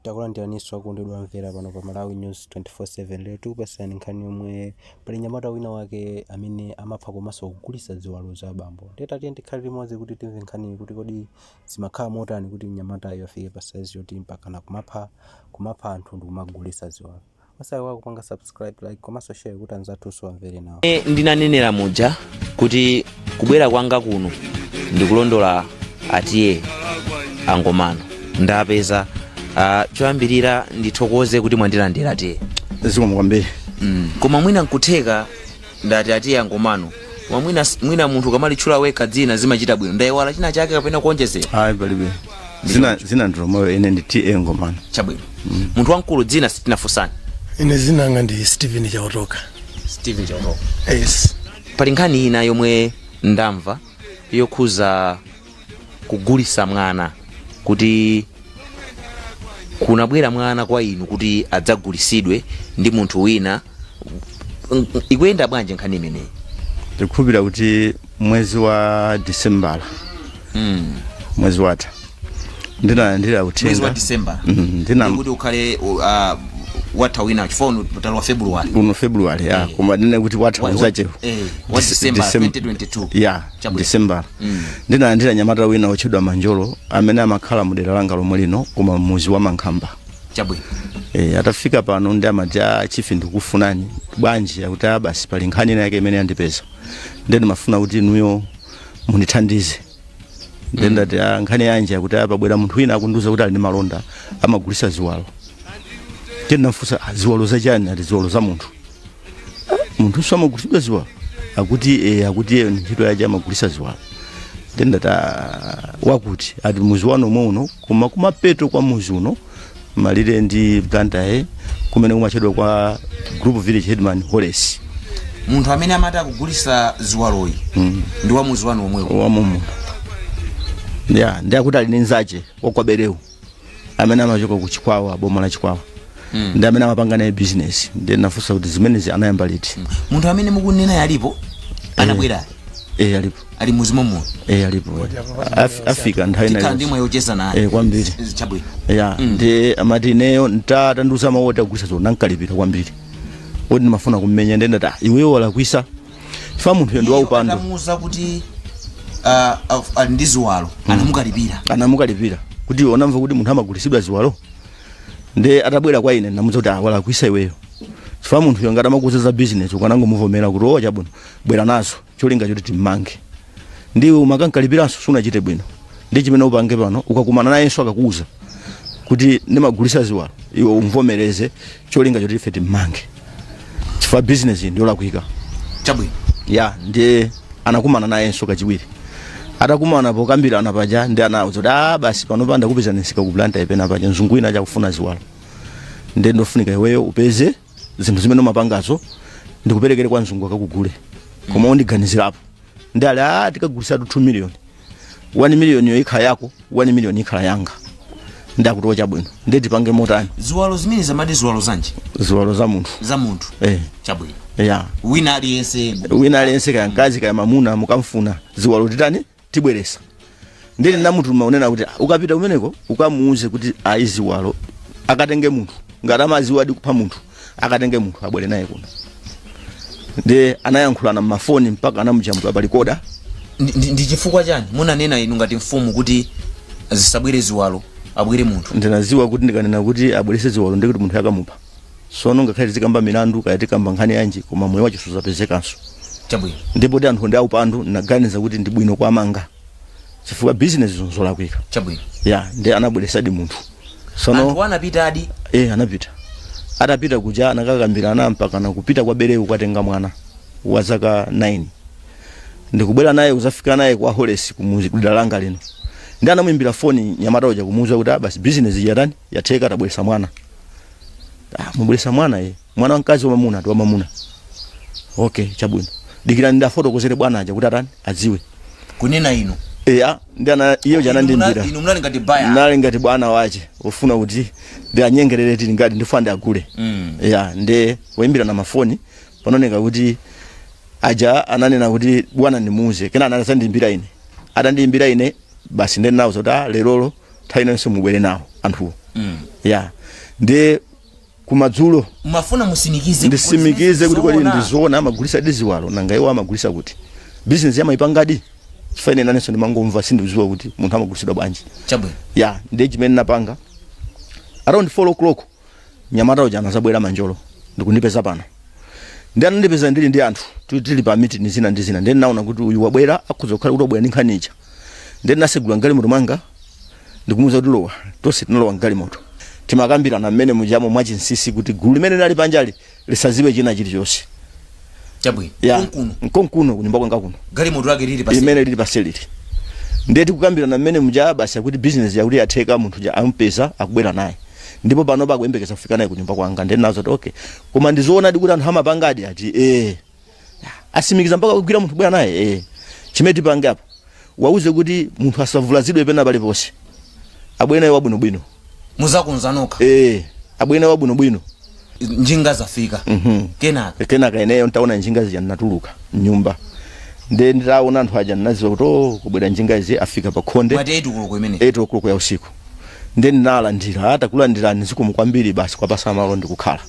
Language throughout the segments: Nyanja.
Takulandiraninso akondedwa omvera pano pa Malawi News 24/7. Lero tikupasani nkhani yomwe pali mnyamata wina wake amene amapha komanso kugulitsa ziwalo za abambo. Ndiye tatiye tikhale limodzi kuti timve nkhaniyi kuti kodi zimakhala motani kuti mnyamatayo afike pa size yoti mpakana kumapha anthu ndi kumagulitsa ziwalo. Osayiwala kupanga subscribe, like komanso share kuti anzathunso amvere nawo. Ndinanenera muja kuti kubwera kwanga kuno ndikulondola a T/A a Ngomano. Ndapeza. Choyambirira ndithokoze kuti mwandilandira, T/A. Zikomo kwambiri. Koma mwina nkutheka ndati a T/A a Ngomano, koma mwina munthu ukamalitchula wekha dzina zimachita bwino. Ndayiwala china chake kapena kuonjezera? Ayi, palibe. Zina ndilomweyo, ine ndi T/A Ngomano. Chabwino. Munthu wamkulu, dzina sitinafunsani. Ine zina langa ndi Stephen Chautoka. Stephen Chautoka. Yes. Pali nkhani ina yomwe ndamva yokhuza kugulisa mwana, kuti kunabwera mwana kwa inu kuti adzagulisidwe ndi munthu wina. Ikuyenda bwanji nkhani imeneyi? Ndikukhulupirira kuti mwezi wa Disembala, mwezi watha, ndinalandira Mwezi wa uthenga. December? Ndina Kuti ukhale watha wina, chifukwa uno talowa February. Uno February, ya. Koma ndine kuti watha uzachewo. Wa December 2022. Ya. Chabwino. December ndinalandira nyamata wina otchedwa Manjolo amene amakhala mudera langa lomwe lino, koma muzi wa Mankhamba. Atafika pano ndi amati, "A chief, ndikufunani." "Bwanji?" Akuti, "Ah, basi pali nkhani ina yake imene yandipeza, ndiye ndimafuna kuti inuyo mundithandize." Ndiye ndati, "Ah, nkhani yanji?" Akuti, "Ah, pabwera munthu wina akundiuza kuti ali ndi malonda, amagulisa ziwalo." Ndiye ndinafunsa, "Ah, ziwalo zachani?" Ati, "Ziwalo za munthu." "Ah, munthu amagulisidwa ziwalo?" Akuti, "Eh." Akuti iye ntchito yake amagulisa ziwalo. Ndiye ndati, "Ah, wakuti?" Ati, "Muzi wanu omwe uno, koma kumapeto kwa muzi uno, malire ndi Blantyre, kumene kumachedwa kwa group village headman Horace." Munthu amene amati akugulisa ziwaloyi ndi wa muzi wanu omwewo? Wamumu, ya. Ndi akuti ali ndi nzache wakwaberewu amene amachoka ku Chikwawa, boma la Chikwawa, ndi amene amapanga naye business. Ndiye nafunsa kuti zimenezi anayamba liti. Munthu amene mukunena alipo, anabwera? Eh, alipo. Ali muzi momuno? Eh, alipo. Afika nthawi Tikhala ina. ndi mwayi wocheza naye. Eh, kwambiri. Chabwino. Ya, ndi amati ineyo ntatandiuza mawu oti agulisa zo, nankalipira kwambiri oti ndimafuna kummenya. Ndiye ndati, "Ah, iweyo walakwisa, chifukwa munthuyo ndi waupandu." Atamuuza kuti ali ndi ziwalo, anamukalipira? Anamukalipira kuti onamva kuti munthu amagulisidwa ziwalo. Ndi atabwera kwa ine, ndamuza kuti, "Ah, walakwisa iweyo, chifukwa munthuyo ngati amakuuza za business ukanangomuvomera kuti, 'Oh, chabwino, bwera nazo,' cholinga choti timmange. Ndiwe umakankalipiranso, sunachite bwino. Ndi chimene upange pano, ukakumana nayenso akakuuza kuti ndimagulisa ziwalo, iwe umvomereze, cholinga choti ife timmange, chifukwa business iyi ndiyolakwika." Ya, ndiye anakumana nayenso kachiwiri. Atakumana, pokambirana paja, ndi anauza kuti, "Ah, basi pano ndakupeza nsika ku Blantyre pena paja, mzungu wina achakufuna ziwalo, ndiye ndofunika iweyo upeze zinthu zimene umapangazo ndikuperekere kwa mzungu akakugule, koma undiganizirapo." Ndi ali, "Ah, tikagulisatu 2 million, 1 million yo ikhala yako, 1 million ikhala yanga." Ndakuti, "Chabwino, ndiye tipange motani?" Ziwalo zimene zamati ziwalo zanji? Ziwalo za munthu. Za munthu? Eh. Chabwino. Ya. Wina aliyense? Wina aliyense, kaya mkazi kaya mamuna, mukamfuna ziwalo titani, tibweresa. Ndili ndamutuma unena kuti, "Ah, ukapita kumeneko ukamuuze kuti ayi, ziwalo akatenge munthu, ngati amaziwa adi kupha munthu, akatenge munthu abwere naye kuno." Ndi anayankhulana mmafoni mpaka anamujambula pa recorder. Ndi chifukwa chani munanena inu ngati mfumu kuti zisabwere ziwalo, abwere munthu? Ndinaziwa kuti ndikanena kuti abwerese ziwalo, ndikuti munthu akamupha. Sono ngakhale tizikamba milandu, kaya tikamba nkhani yanji, koma moyo wacho suzapezekanso. Ndipo ti anthu ndi aupandu, naganiza kuti ndi bwino kwamanga chifukwa business nzolakwika. Ya, ndi anabweresadi munthu sono. Anthu anapita adi? Eh, anapita. Atapita kuja anakakambirana mpaka nakupita kwa Berewu kukatenga mwana wa zaka 9 ndikubwera naye, kuzafika naye kwa Horace kumuzi kudera langa lino. Ndi anamuimbira foni nyamata uja kumuuza kuti, "Ah, basi business yatani, yatheka, tabweresa mwana." "Ah, mubweresa mwana?" "Ye." "Mwana wamkazi, wamamuna?" "Ati wamamuna." "Okay, chabwino, dikira ndafotokozere bwana aja kuti atani, adziwe." Kunena inu? Eya, ndi ana iyo Inu janandimbira. Inu munali ngati buyer? Nali ngati bwana wache ufuna kuti ndi anyengerere tili ngati ndifuna ndiagule. Ya, ndi woimbira na mafoni panooneka kuti aja ananena kuti bwana ndimuuze, kena anazandiimbira ine. Atandiimbira ine, basi ndi nawo zoti, "Ah, lerolo nthawi inonso mubwere nawo anthuwo." Ya, ndi kumadzulo. Mafuna musimikize. Ndisimikize kuti kodi zoona. Ndizoona amagulisa di ziwalo? Nanga iwo amagulisa kuti? Business amayipangadi? Chifukwa ine nanenso ndimangomva, sindikudziwa kuti munthu amagulisidwa bwanji. Ya, ndiye chimene napanga, around 4 o'clock nyamata uja anazabwera manjolo ndikundipeza pano. Ndi anandipeza ndili ndi anthu, tili pa meeting zina ndi zina. Ndiye naona kuti uyu wabwera, akhuza kukhala kuti wabwera ndi nkhani ija. Ndiye nasegula galimoto mwanga ndikumuwuza kuti lowa. Tonse tinalowa mgalimoto, timakambirana mmene mujamo mwachinsinsi kuti gulu limene linali panjali lisaziwe china chilichonse. Ya. Konkuno? Nkonkuno, kunyumba kwanga kuno. Galimoto lake lili pa Imene lili paselili. Ndiye tikukambirana mmene muja basi, akuti business yakuti yatheka, munthu ja ampeza, akubwera naye, ndipo pano pakuyembekeza kufika naye kunyumba kwanga. Ndiye nazo kuti okay, koma ndizoonadi kuti anthu amapangadi? Ati eh, asimikiza mpaka kugwira munthu bwera naye. Eh, chimene tipange apa, wauze kuti munthu asavulazidwe pena paliponse, abwere naye wabwinobwino. Muzakonza nokha. Eh, abwere naye wabwinobwino. Njinga zafika. Kenaka? Kenaka ineyo ntaona njinga zija ndinatuluka mnyumba. Ndiye nditaona anthu aja ndinadziwa kuti oh, kubwera njinga izi, afika pa khonde. Mwati 8 koloko imene? 8 o'clock ya usiku. Ndiye ndinalandira, atakulandirani, zikomo kwambiri, basi kwapasa malo ndikukhala.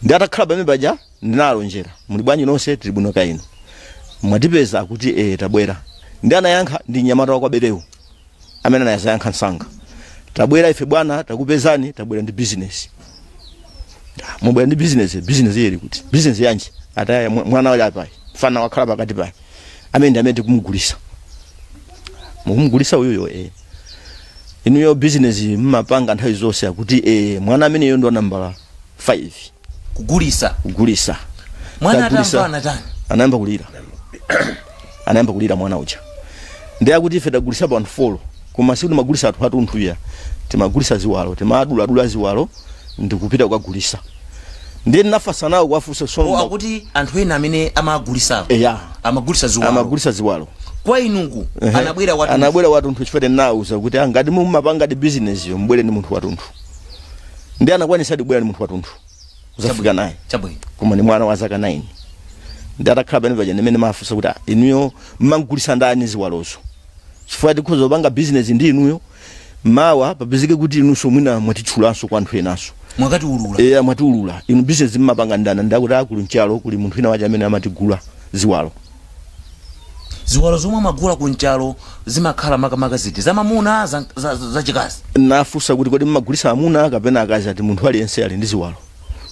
Ndi atakhala pamene paja ndinalonjera, "Muli bwanji nonse?" "Tili bwino, ka inu mwatipeza?" Akuti eh, tabwera. Ndi anayankha ndi mnyamata wa kwaberewu amene anayazayankha msanga, "Tabwera ife bwana, takupezani, tabwera ndi business." "Mubwera ndi business? Business ili kuti? Business yanji?" "Ataya mwana wali apayi, mfana wakhala pakati payi, amene ndi amene tikumugulisa." "Mukumugulisa uyuyo?" "Eh." "Inuyo business mmapanga nthawi zonse?" Akuti eh, mwana ameneyo ndo nambala 5. Kugulisa? Kugulisa. Mwana Tagulisa. atamva anatani? Anayamba kulira, anayamba kulira mwana uja. Ndiye akuti ife tagulisa pa anthu 4, koma sikuti timagulisa anthu atunthu ya, timagulisa ziwalo, timaduladula ziwalo ndikupita kukagulisa. Ndiye ndinafasa nawo kuwafunsa O, sono. Akuti anthu ena amene amagulisawo Eya. amagulisa ziwalo. Amagulisa ziwalo. Kwa inuku anabwera watu? Anabwera watunthu, chifukwa tinawuza kuti ah, ngati mumapanga di business yo, mbwere ndi munthu watunthu. Ndi anakwanisa kubwera ndi munthu watunthu kuzafika naye. Koma ndi mwana wa zaka 9. Ndi atakhala pamene paja ndimene mafunsa kuti ah, inuyo mmagulisa ndani ziwalozo? Chifukwa tikhoza kupanga business ndi inuyo, mawa papezeke kuti inunso mwina mwatitchulanso kwa anthu enanso. Mwakati ulula. Eya, mwatiulula. Inu business mmapanga ndani? Ndakuti akuli mchalo kuli munthu wina wache amene amatigula ziwalo. Ziwalo zomwe amagula kunchalo zimakhala makamaka ziti? Zamamuna, za chikazi? Nafunsa kuti kodi mmagulisa amuna kapena akazi? Ati munthu aliyense ali ndi ziwalo.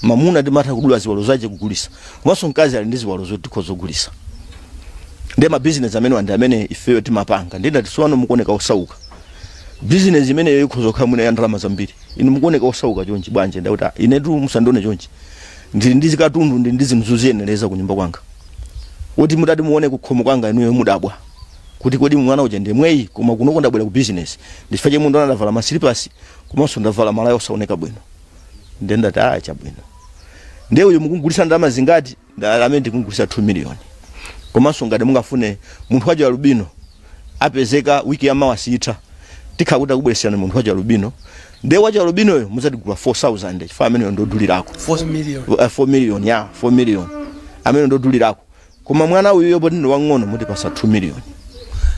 Mamuna timatha kudula ziwalo zache kugulisa, komanso mkazi ali ndi ziwalo zoti tikhoza kugulisa. Ndiye mabizinesi amene ndi amene ifeyo timapanga. Ndiye ndati tsopano mukuoneka osauka, bizinesi imeneyo ikhoza kukhala mwina ya ndalama zambiri. Inu mukuoneka osauka chonchi bwanji? Ndakuti "Ah, inetu musandione chonchi, ndili ndi zikatundu, ndili ndi zinthu zoziyenereza kunyumba kwanga, kuti mutati muone kukhomo kwanga inuyo mudabwa kuti kodi mwana uja ndi mweyi. Koma kunoko ndabwera ku business, ndifukwa chomwe munthu ndavala masilipasi komanso ndavala malaya osaoneka bwino." Ndiye ndati ah, chabwino, ndiye uyu mukugulisa ndalama zingati? Amene ndikugulisa 2 million, komanso ngati mungafune munthu wacho alubino apezeka wiki ya mawa sitha, tikhala kuti akubwereserani munthu wacho alubino. Ndiye wacho alubinoyo muzatigula 4000, chifukwa ameneyo ndodulirako. 4 million. 4 million ya, 4 million amene ndodulirako, koma mwana uyu poti ndi wang'ono mutipasa 2 million.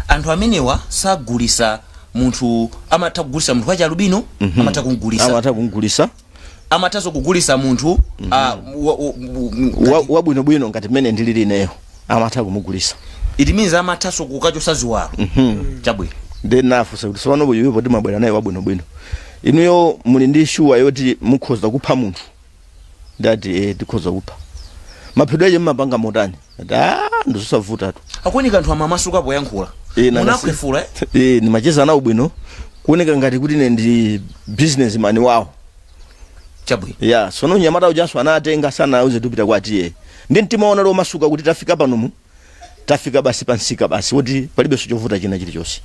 Anthu amenewa sagulisa munthu, amatha kugulisa munthu wachi alubino, amatha kumgulisa? Amatha kumgulisa. Amathanso kugulisa munthu ah, Wabwinobwino ngati mmene ndilili ineyo amatha kumugulisa. It means amathanso kukachosa ziwalo. Chabwino. Ndi nafunsa kuti tsopano uyuyu poti mwabwera naye wabwinobwino, inuyo muli ndi sure yoti mukhoza kupha munthu? Ndati eh, tikhoza kupha. Maphedwe ache mmapanga motani? Ati ah, ndizosavutatu. Akuoneka anthu amamasuka poyankhula. Eh, Munakhwefula, eh? Eh, ndimacheza nawo bwino, kuoneka ngati kuti ine ndi businessman wawo. Ya, sono nyamata ujanso anatenga, sanauze tupita kwa tiye, ndi mtima ona lomasuka kuti tafika panomu, tafika basi pansika basi, kuti palibenso chovuta china chilichonse.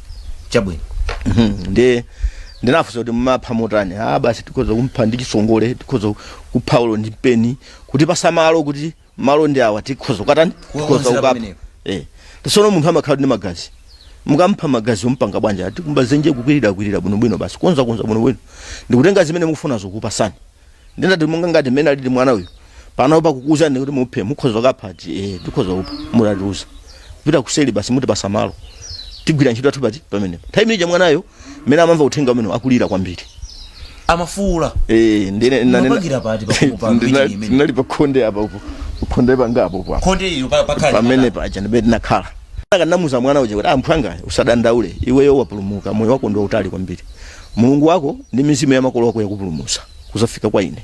Ndi ndinafunsa kuti mmapha motani? Ah, basi tikhoza kumpha ndi chisongole, tikhoza kupha ulo ndi mpeni, kuti pasamalo kuti malo ndi awa, tikhoza kukatani, tikhoza Kuwakonzera kukapha. pamenepo. Eh, tsono munthu amakhala ndi magazi, mukampha magazi umpanga bwanji? Ati kumba zenje, kukwirira kwirira bwinobwino basi, konza konza bwinobwino, ndikutenga zimene mukufunazo kupasani. Ndinati monga ngati mmene alili mwana uyu pano pakukuuzani kuti muphe, mukhoza kukapha? Ati eh, tikhoza kupha, mutatiuza kupita kuseli basi, mutipasa malo tigwira ntchito yathu pati pamenepo. Nthawi imeneja mwanayo mmene amamva uthenga umene akulira kwambiri. Amafuula? Eh, ndine Mumapangira pati pakhomo pa meeting imene? Ndinali pakhonde apa upo, khonde panga apo pa Khonde iyo pakhala pamene paja ndibe ndinakhala. Akanamuza mwana uja kuti, "Amphwanga, usadandaule, iweyo wapulumuka, moyo wako ndi wautali kwambiri. Mulungu wako ndi mizimu ya makolo ako yakupulumusa kuzafika kwa ine,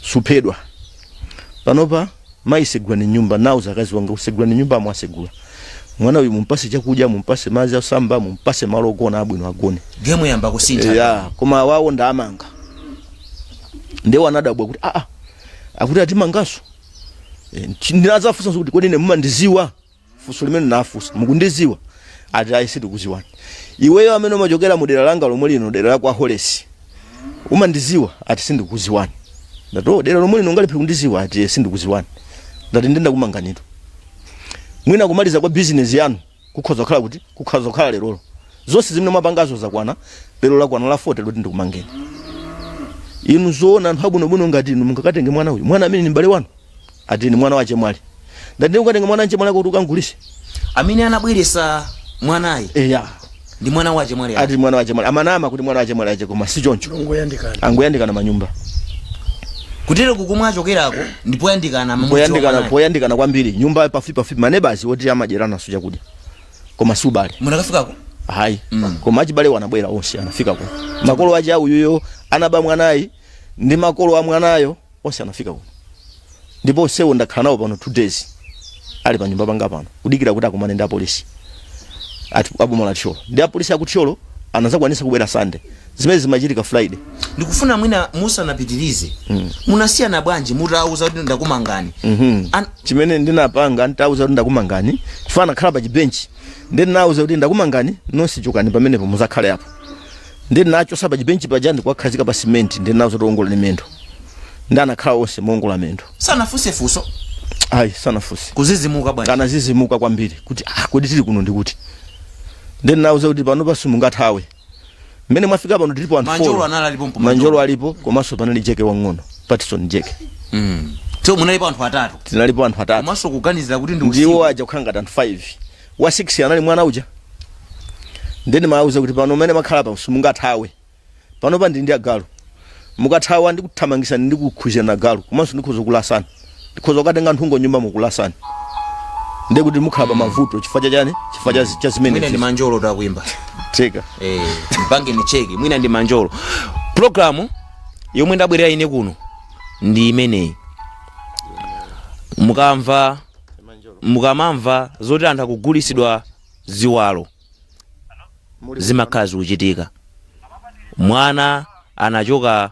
suphedwa panopa. Mayi, segulani nyumba." Nauza akazi wanga, "Usegulani nyumba." Amwasegula. "Mwana uyu mumpase chakudya, mumpase madzi asamba, mumpase malo ogona abwino, agone." Game yamba kusintha. Ya, koma wawo ndamanga. Ndiwo anadabwa kuti, aa, akuti atimanganso. Ndinazafunsa kuti, "Kodi ine mumandiziwa?" Funso limene nafunsa, "Mukundiziwa?" Ati, "Ayi, sitikuziwani. Iweyo amene umachokera mu dera langa lomwe lino, dera la kwa Holesi, umandiziwa?" Ati, "Sindikuziwani." Ndati, "Oh, dera lomwe lino ungaliphe kundiziwa?" Ati, "Eh, sindikuziwani." Ndati, "Ndindakumanganitu. Mwina kumaliza kwa bizinesi yanu kukhoza kukhala kuti kukhoza kukhala lerolo. Zonse zimene mwapangazo zakwana lero, lakwana la 40 loti ndikumangeni inu. Zoona anthu abwinobwino ngati inu mungakatenge mwana uyu, mwana amene ni m'bale wanu?" Ati, "Ni mwana wache mwali." Ndati, "Ndikukatenge mwana chemwali kuti ukangulise?" Amene anabweresa mwanayi Eya. ndi mwana wache mwali ake? Ati mwana wache mwali. Amanama kuti mwana wache mwali ache, koma si choncho. Longoyandikana. Angoyandikana manyumba. Kutero kukumwe achokerako ndipoyandikana mamudzi wa Poyandikana. mwanayi. Poyandikana kwambiri, nyumba pafupi pafupi, maneighbours oti amadyerana so chakudya, koma si ubale. Munakafikako? Hayi. Koma achibale wanabwera onse, anafikako. Makolo ache auyuyo anaba mwanayi ndi makolo a mwanayo onse anafika kuno, ndipo onsewo ndakhala nawo pano 2 days, ali pa nyumba panga pano kudikira kuti akumane ndi apolisi ati aboma la Thyolo. Ndi apolisi akuthyolo anazakwanisa kubwera Sunday, zimene zimachitika Friday. Ndikufuna mwina musanapitirize, munasiyana bwanji mutauza kuti ndakumangani? Chimene ndinapanga, ntauza kuti ndakumangani, chifukwa anakhala pa chibenchi, ndi ndinauza kuti, "Ndakumangani nonse, chokani pamenepo, muzakhale apo." Ndi ndinachosa pa chibenchi paja ndikuwakhazika pa simenti, ndi ndinauza kuti, "Ongolani mendo." Ndi anakhala onse mongola mendo. Sanafunse funso? Ayi, sanafunse. Kuzizimuka bwanji? Anazizimuka kwambiri kuti, "Ah, kodi tili kuno ndikuti?" Ndi ndinauza kuti, "Pano pasi mungathawe mmene mwafika pano, tilipo anthu Manjolo four." anali alipompo? Manjolo alipo, komanso panali Jeke wang'ono, Patison Jeke. So munalipo anthu atatu? Tinalipo anthu atatu. Komanso kuganizira kuti ndi Ndiwo usiku. aja kukhala ngati anthu 5, wa 6 anali mwana uja. Ndeni mauza kuti, "Pano mmene makhala pa simungathawe. Pano pa ndili ndi agalu, mukathawa ndikuthamangisani, ndikukhuzirana agalu, komanso ndikhoza kulasani, ndikhoza kukatenga nthungo nyumba mukulasani, ndiye kuti mukhala pa mavuto." Chifukwa cha chani? Chifukwa cha zimene Mwina ndi Manjolo takuimba. Teka. Eh, mpange ni cheki, mwina ndi Manjolo. Programu yomwe ndabwerera ine kuno ndi imeneyi. Mukamva, mukamamva zoti anthu akugulisidwa ziwalo, zimakhala zikuchitika. Mwana anachoka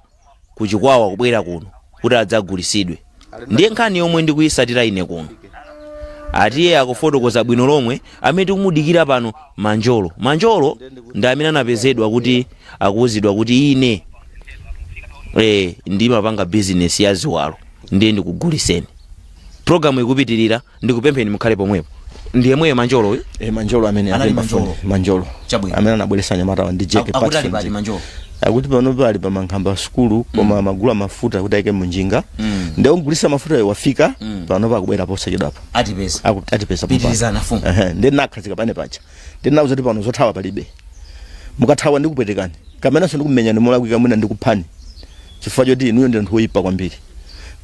kuchikwawa kubwera kuno kuti adzagulisidwe. Ndiye nkhani yomwe ndikuyisatira ine kuno. Atiye akufotokoza bwino lomwe amene tikumudikira pano, Manjolo. Manjolo ndi amene anapezedwa kuti akuwuzidwa kuti, "Ine ndimapanga bizinesi ya ziwalo, ndiye ndikuguliseni." Programu ikupitirira, ndikupempheni mukhale pomwepo. Ndi yemweyo Manjolo uyu? Eh, Manjolo amene Anali apemba Manjolo. phone. Manjolo. Chabwino. Amene anabweresa anyamata ndi Jeke. Akuti ali Patson pali Jeke. Manjolo? Akuti pano pali pa Mankhamba sukulu, koma amagula mafuta kuti ayike munjinga. Ndiye ongulisa mafuta wafika pano, pakubwera posachedwapa. Atipeza. Atipeza pompano. Pitirizana, fumu. Ehe, ndiye nakhazika pane paja, ndiye nauza kuti, "Pano zothawa palibe. Mukathawa ndikupetekani, kamenanso ndikumenyani molakwika, mwina ndikuphani, chifukwa choti inuyo ndi anthu oyipa kwambiri."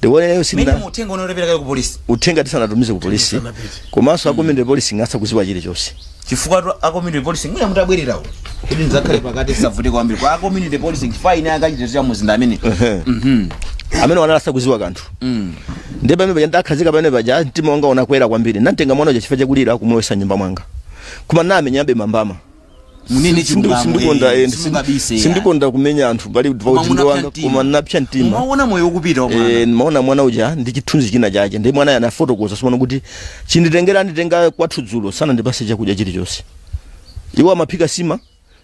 Ndikuonereyo Mene sindina uthenga unolepereka ku polisi? Uthenga tisanatumize ku polisi. Tisanapite. Komanso a community police ngasa kuziwa chilichonse. Chifukwa a community police, mwina mutabwererawo kuti ndizakhale pakati tisavute kwambiri kwa a community police, chifukwa ine akachitezo cha muzinda amene Ehe. Amene wanalasa kuziwa kanthu. Ndiye pamene paja ndakhazika pamene paja, mtima wanga unakwera kwambiri. Nantenga mwana uja chifukwa chakulira, kumulowesa nyumba mwanga, koma namenyabe mambama. Munene chilungamo. Sindikonda simungabise, ya. Sindikonda kumenya anthu pali Koma kuti ndi munapsa wanga, mtima. koma napsa mtima. Umaona moyo ukupita wa mwana. Eh, maona mwana uja ndi chithunzi china chache. Ndi mwana anafotokoza simono kuti chinditengera nditenga kwathu dzulo, sanandipase chakudya chilichonse. Iwo amaphika sima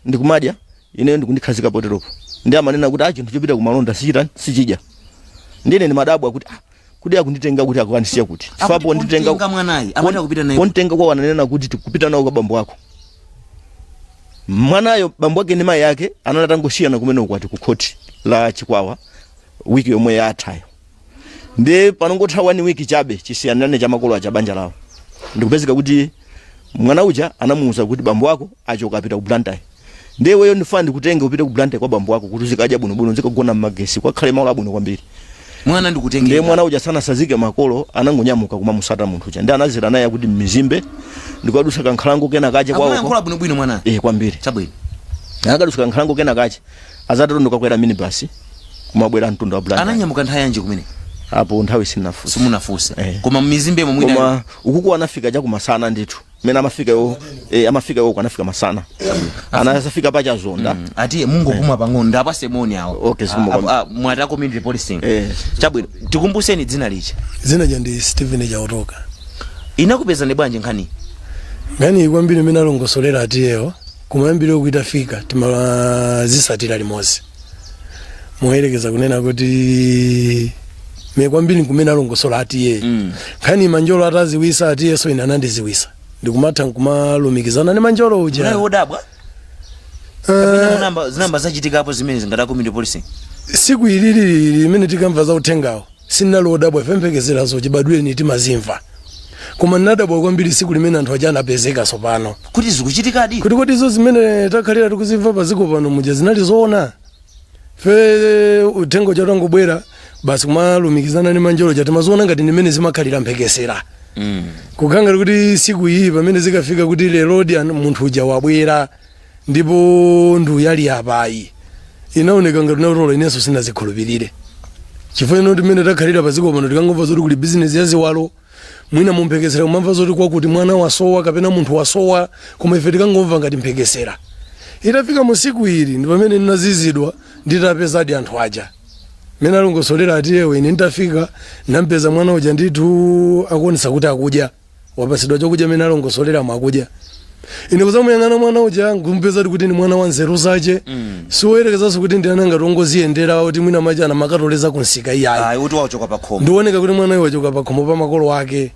ndikumadya, ineyo ndikundikhazika poteropo. Ndi amanena kuti, "Ah, chinthu chopita kumalonda sichitani, sichidya." Ndine ndimadabwa kuti, ah, kuti akunditenga kuti akukandisiya kuti? Akuti Chifukwa ponditenga pontenga mwanayi, amati akupita naye kuti? Pontenga kwa wananena kuti tikupita nawo kwa bambo ako. Mwanayo bambo ake ndi mayi ake anali atangosiyana kumene ukwati ku khoti la Chikwawa wiki yomwe yathayo. Ndi panongotha one week chabe chisiyanane cha makolo acha banja lawo, ndikupezeka kuti mwana uja anamuwuza kuti bambo ako achoka, apita ku Blantyre. Ndiye iweyo ndifuna ndikutenge upite ku Blantyre kwa bambo ako kuti uzikadya bwinobwino, uzikagona mmagesi, kwakhale malo abwino kwambiri. Mwana ndikutengeka. Ndiye mwana uja sanasazike makolo, anangonyamuka kumamusata munthu uja, ndi anazera naye kuti mmizimbe ndikukadusa kankhalango kena kache kwawo. Akumayankhula bwinobwino mwana? Eh, kwambiri. Chabwino. Anakadusa kankhalango kena kache, azatero ndikukakwera minibus kumabwera mtunda wa Blantyre. Ananyamuka nthawi yanji kumene? Apo nthawi sinafunse. Simunafunse? Eh. Koma mmizimbemo mwina? Koma ukuku anafika chakumasana ndithu, mmene amafika iwo, amafika iwo anafika masana, anasafika pachazonda. Ati mungopuma pang'ono, ndapase moni awo. Okay, zikomo kwambiri. Mwati a community policing? Eh. Chabwino, tikumbuseni dzina lija. Dzina lija ndi Stephen Chautoka. Inakupezani bwanji nkhani? Nkhani kwambiri imene alongosolera atiyewo, kumayambiriro kuitafika timazisatira limodzi, moyerekeza kunena kuti me kwambiri kumene alongosola atiye nkhani Manjolo ataziwisa atiyeso, ine anandiziwisa, ndikumatha nkumalumikizana ndi Manjolo uja. Munali wodabwa kapena zinamba zachitikapo zimene zingati community policing? Siku ilili limene tikamva za uthengawo sindinali wodabwa, fempekezerazo chibadwireni timazimva, koma ndinadabwa kwambiri siku limene anthu aja anapezeka sopano. Kuti zikuchitikadi? Kuti kodi izo zimene takhalira tikuzimva paziko pano muja zinali zoona? Fe uthenga uja utangobwera basi kumalumikizana ndi Manjolo ja, timaziona ngati ndimene zimakhalira mphekesera, kukhala kuti siku iyi pamene zikafika kuti lerodi munthu uja wabwera ndipo nduyali apayi, inaoneka ngati nautola. Inenso sinazikhulupirire chifukwa ino timene takhalira paziko pano tikangomva zoti kuli bizinesi ya ziwalo, mwina mumphekesera kumamva zoti kwakuti mwana wasowa kapena munthu wasowa, koma ife tikangomva ngati mphekesera. Itafika mu siku ili ndi pamene ndinazizidwa nditapezadi anthu aja mene alongosolera atiyewe. Ine nditafika ndampeza mwana uja ndithu akuonesa kuti akudya, wapasidwa chokudya mene alongosolera akudya. Ine kuzamuyang'ana mwana uja nkumpeza kuti ni mwana wa nzeru zace, siwoyerekezanso kuti ndi ana ngati ongoziyendera kuti mwina machana makatoleza kunsika, iyayi. Ayi, kuti wachoka pa khomo. Ndioneka kuti mwana uyu wachoka pa khomo pa makolo ake.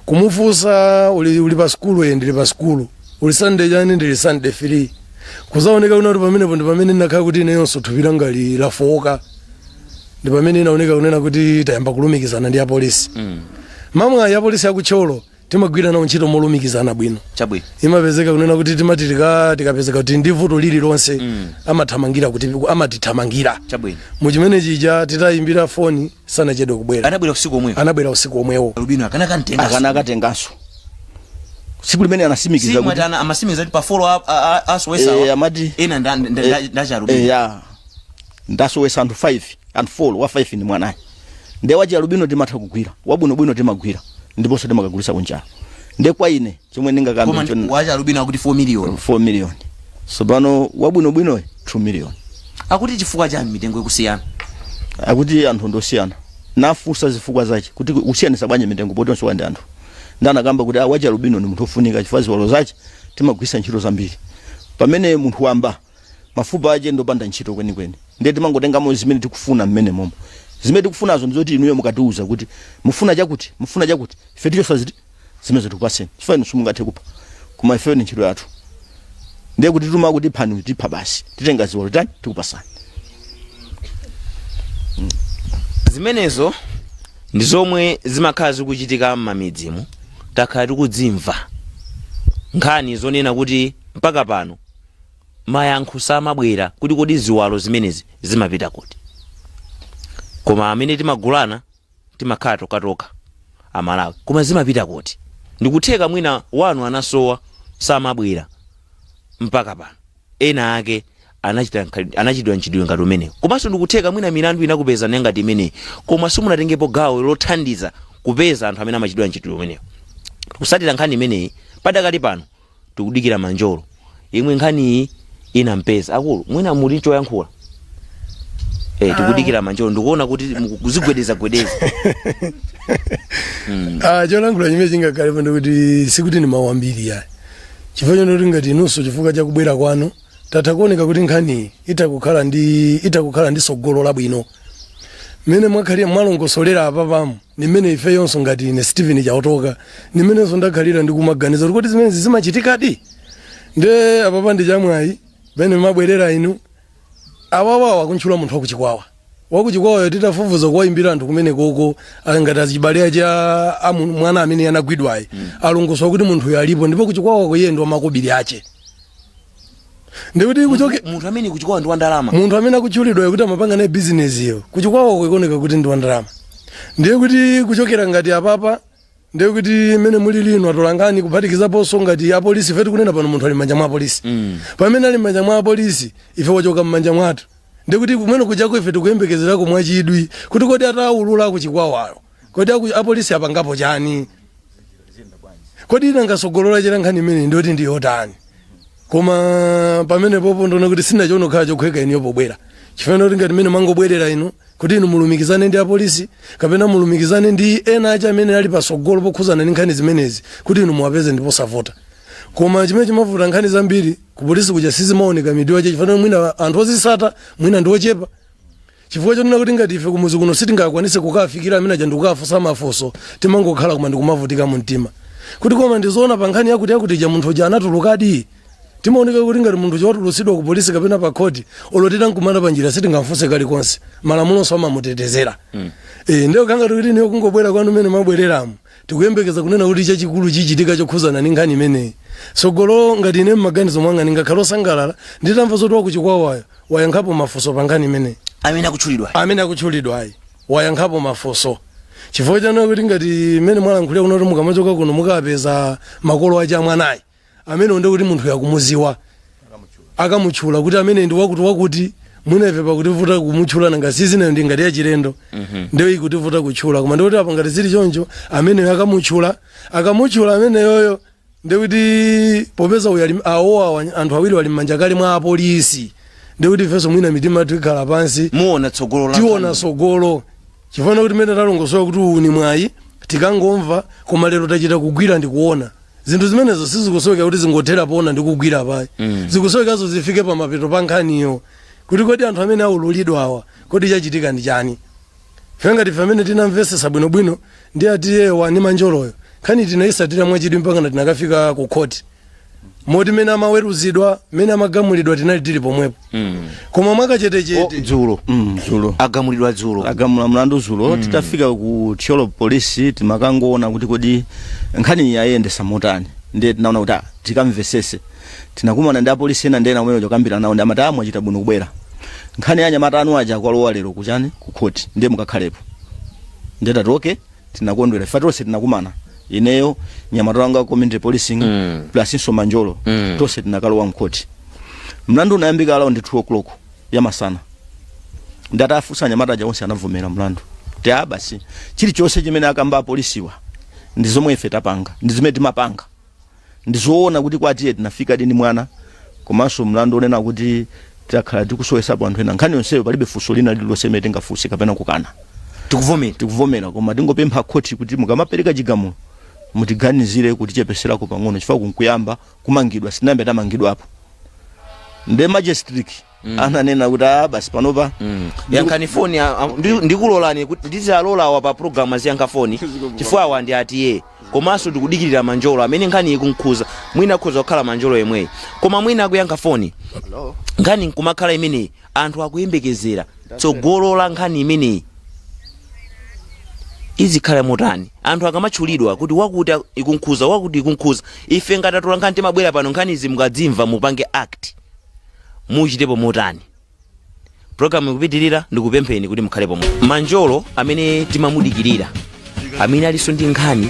Kumufunsa, uli pa sukulu?" "Ye, ndili pa sukulu." "Uli standard chani?" "Ndili standard 3." Kuzaoneka kuna kuti pamenepo ndi pamene ndinakhala kuti ineyonso thupi langa lafowoka, ndi pamene inaoneka kunena kuti tayamba kulumikizana ndi apolisi. Mamwayi apolisi akutcholo timagwira nawo ntchito molumikizana bwino. Imapezeka kunena kuti timati tikapezeka kuti ndi vuto lililonse, amathamangira kuti amatithamangira. Muchimene chija titayimbira foni sanachedwe kubwera. Anabwera usiku omwewo? Anabwera usiku omwewo. Albino akanakamtenga? Akanakatenganso tsiku limene anasimikiza kuti Simwati amasimikiza kuti pa four asowesa Amati ena ndacha albino. Ya, ndasowesa anthu 5, anthu 4, wa 5 ndi mwanayi. Ndiye wachi alubino timatha kugwira, wabwinobwino timagwira ndiponso timakagulisa kunjalo. Ndiye kwa ine chomwe ndingakambe Koma wacha albino akuti 4 million. 4 million, sopano wabwinobwino 2 million. Akuti chifukwa chani mitengo ikusiyana? Akuti anthu ndosiyana. Nafunsa zifukwa zache kuti kusiyanisa bwanji mitengo poti onse ndi anthu, ndi anakamba kuti wachi alubino ndi munthu ofunika chifukwa ziwalo zache timagwisa ntchito zambiri, pamene munthu wamba mafupa ache ndopanda ntchito kwenikweni. Ndiye timangotengamo zimene tikufuna mmene momo. Zimene tikufunazo ndizoti inuyo mukatiuza kuti mufuna chakuti, mufuna chakuti, ife tichosa ziti zimene tikupaseni, chifukwa inu simungathe kupha, koma ifeyo ni ntchito yathu. Ndiye kuti tuma kuti phani, tipha basi, titenga ziwalo tani tikupasani. Zimenezo ndi zomwe zimakhala zikuchitika m'mamidzimu. Takhala tikudzimva nkhani zonena kuti mpaka pano mayankho samabwera kuti kodi ziwalo zimenezi zimapita kuti, koma amene timagulana timakhala tokatoka Amalawi, koma zimapita kuti? Ndikutheka mwina wanu anasowa, samabwera mpaka pano, ena ake anachitidwa mchitidwe ngati umenewu. Komanso ndikutheka mwina milandu inakupezani ngati imeneyi, koma simunatengepo gawo lothandiza kupeza anthu amene amachitidwa mchitidwe umenewu. Kusatira nkhani imeneyi padakali pano tikudikira Manjolo yemwe nkhaniyi inampeza. Akulu, mwina muli choyankhula? Tikudikira Manjolo, ndikuona kuti mukuzigwedeza gwedeza. Ah, cholankhula chimene chingakhalepo ndikuti sikuti ni mawu ambiri yayi, chifukwa chonoti ngati inunso chifukwa chakubwera kwanu tatha kuoneka kuti nkhaniyi itakukhala ndi sogolo labwino. Mmene mwakhalira mwalongosolera apa pamu ni mmene ifeyonso ngati ine Stephen Chautoka ni mmenenso ndakhalira ndikumaganiza kuti kodi zimenezi zimachitikadi. Nde apapa ndi chamwayi pamene mabwerera inu awawawa kuntchula munthu wakuchikwawa, wakuchikwawayo titafufuza kuwayimbira anthu kumene koko ngati achibale ache a mwana amene anagwidwayi, alongosola kuti munthuyo alipo ndipo kuchikwawako iye ndi wamakobiri ache. Ndikuti kuchoke Munthu amene kuchikwawa ndi wandalama. Munthu amene akutchulidwa kuti amapanga naye bizinesi iyo, kuchikwawa kuikuoneka kuti ndi wandalama. Ndiye kuti kuchokera ngati apapa, ndiye kuti mmene muli lino atolangani, kuphatikizaponso ngati apolisi, ife tikunena pano munthu ali m'manja mwa apolisi. Pamene ali m'manja mwa apolisi, ife wachoka m'manja mwathu. Ndiye kuti kumene kujako ife tikuyembekezerako mwachidwi kuti kodi atawulula kuchikwawayo, kodi apolisi apangapo chani? Kodi nangasogolola chera nkhani imene ndiyoti ndiyotani? Koma pamene popo ndiona kuti sinachiona kukhala chokhweka iniyo pobwera, chifukwa kuti ngati mmene mangobwerera inu, kuti inu mulumikizane ndi apolisi kapena mulumikizane ndi ena achi amene ali pasogolo pokhuzana ndi nkhani zimenezi, kuti inu muwapeze ndipo savuta. Koma chimene chimavuta, nkhani zambiri ku polisi kuja sizimaoneka mitu yache, chifukwa mwina anthu ozisata mwina ndi ochepa, chifukwa chonena kuti ngati ife kumuzi kuno sitingakwanise kukafikira amene aja ndikukafunsa mafunso. Timangokhala koma ndikumavutika mu mtima kuti koma ndizoona pa nkhani yakuti yakuti ija munthu uja anatulukadi? Timaoneka kuti ngati munthu uja watulutsidwa ku polisi kapena pa khoti, olo titankumana pa njira sitingamfunse kalikonse, malamulonso amamutetezera. Ndiyo kangati kuti niyo kungobwera kwanu mene mwabwereramo, tikuyembekeza kunena kuti chachikulu chichitika chokhuzana ndi nkhani imeneyi sogolo. Ngati ine mmaganizo mwanga, ndingakhala osangalala nditamva zoti wakuchikwawayo wayankhapo mafunso pa nkhani imeneyi. Amene akutchulidwa. Amene akutchulidwa ayi wayankhapo mafunso, chifukwa chana kuti ngati mmene mwalankhulira kuno kuti mukamachoka kuno mukapeza makolo ache amwanayi amene ndi kuti munthu yakumuziwa, akamutchula kuti amene ndi wakuti wakuti, mwina ife pakutivuta kumutchula, nanga sizinayo ndi ngati yachilendo, ndiyo ikutivuta kutchula. Koma ndikuti apo ngati zili choncho, amene akamutchula ameneyoyo, ndikuti popeza uyu awowa anthu awiri wali m'manja kale mwa apolisi, ndikuti ifenso mwina mitima yathu ikhala pansi. Muona tsogolo la Tiona nkhani. sogolo, chifukwa kuti mene talongosola kuti uwu ni mwayi tikangomva, koma lero tachita kugwira ndi kuona zinthu zimenezo. Sizikusoweka kuti zingothera pona ndi kugwira payi. Zikusowekazo zifike pamapeto pa nkhaniyo, kuti kodi anthu amene aululidwa awa, kodi chachitika ndi chani? Ife ngati ife amene tinamvesesa bwinobwino ndi atiyewa ndi Manjoloyo, nkhani tinayisatira mwachidwi mpaka tinakafika ku khoti, moti mene amaweruzidwa, mene amagamulidwa, tinali tili pomwepo. Koma mwakachetechete Dzulo. Dzulo. Agamulidwa dzulo. Agamula mlandu dzulo. Titafika ku Thyolo polisi, timakangoona kuti kodi nkhani yayendesa motani. Ndiye tinaona kuti tikamvesese. Tinakumana ndi apolisi ena ndena kumene kukambirana nawo, ndi amati, "Mwachita bwino kubwera. Nkhani ya anyamata anu aja akwalowa lero kuchani, ku khoti, ndiye mukakhalepo." Ndiye tati okay, tinakondwera. Ife tonse tinakumana, ineyo, nyamata wanga community policing, plus inso Manjolo. Tonse tinakalowa mkhoti. Mlandu unayambika around 2 o'clock yamasana. Ndatafunsa anyamata aja, onse anavomera mlandu ti a basi, chilichonse chimene akamba apolisiwa ndi zomwe ife tapanga, ndi zimene timapanga. Ndizoona kuti kwatiye tinafika ndi mwana, komanso mlandu onena kuti takhala tikusowesapo anthu ena. Nkhani yonseyo palibe funso lina lililonse limene tingafunse kapena kukana. Tikuvomera. Tikuvomera, koma tingopempha khoti kuti mukamapereka chigamulo mutiganizire kutichepeserako pang'ono, chifukwa kunkuyamba kumangidwa, sinayambe tamangidwapo. Nde magistrate ananena kuti a basi, panopa Yankhani foni. Ndikulolani kuti ndizalola awa pa program aziyankha foni, chifukwa awa ndi atiye, komanso ndikudikirira Manjolo amene nkhani ikunkhuza. Mwina akhoza kukhala Manjolo yemweyi, koma mwina akuyankha foni. Nkhani nkumakhala imeneyi, anthu akuyembekezera tsogolo la nkhani imeneyi izikhala motani. Anthu akamatchulidwa kuti wakuti ikunkhuza, wakuti ikunkhuza, ife ngati atola nkhani timabwera pano. Nkhani izi mukadzimva mupange act, muchitepo motani? Programu ikupitirira, ndikupempheni kuti mukhale pomwe. Manjolo amene timamudikirira, amene alinso ndi nkhani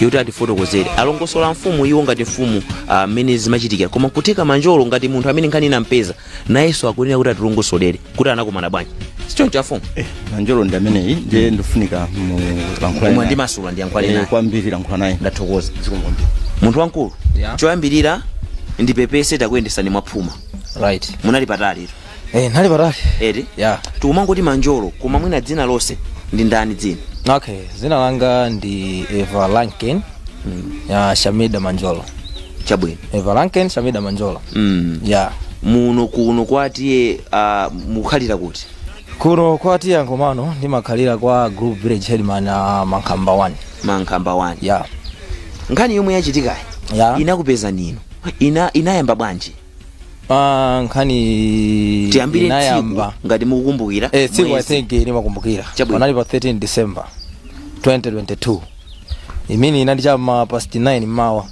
yoti atifotokozere, alongosola mfumu iwo ngati mfumu mmene zimachitikira, koma nkutheka Manjolo ngati munthu amene nkhani inampeza nayenso akunena kuti atilongosolere kuti anakumana bwanji. Sichoncho, afumu? Manjolo ndi ameneyi, ndiye ndifunika mulankhula Koma naye. ndimasula ndiyankhule naye. Kwambiri, lankhula naye. Ndathokoza, munthu wamkulu. Choyambirira ndipepese, takuyendesani mwaphuma. Munali patali. Nali patali. Eti? Yeah. Tikumangoti Manjolo, koma mwina dzina lonse ndi ndani, dzina? Okay, dzina langa ndi Eva Lanken ya Shamida Manjolo. Chabwino. Eva Lanken Shamida Manjolo. Yeah. Muno kuno kwatiye mukhalira kuti? Kuno kwa T/A Nkhomano, ndimakhalira kwa group village headman Mankhamba 1. Mankhamba 1. Yeah. Nkhani yomwe yachitikayi inakupeza nino, inayamba bwanji? Nkhani Tiyambire tsiku inayamba ngati mukukumbukira. Tsiku I mwezi. think ndimakumbukira. Chabwino. Panali pa 13 December 2022, imene inali chama past 9 mmawa.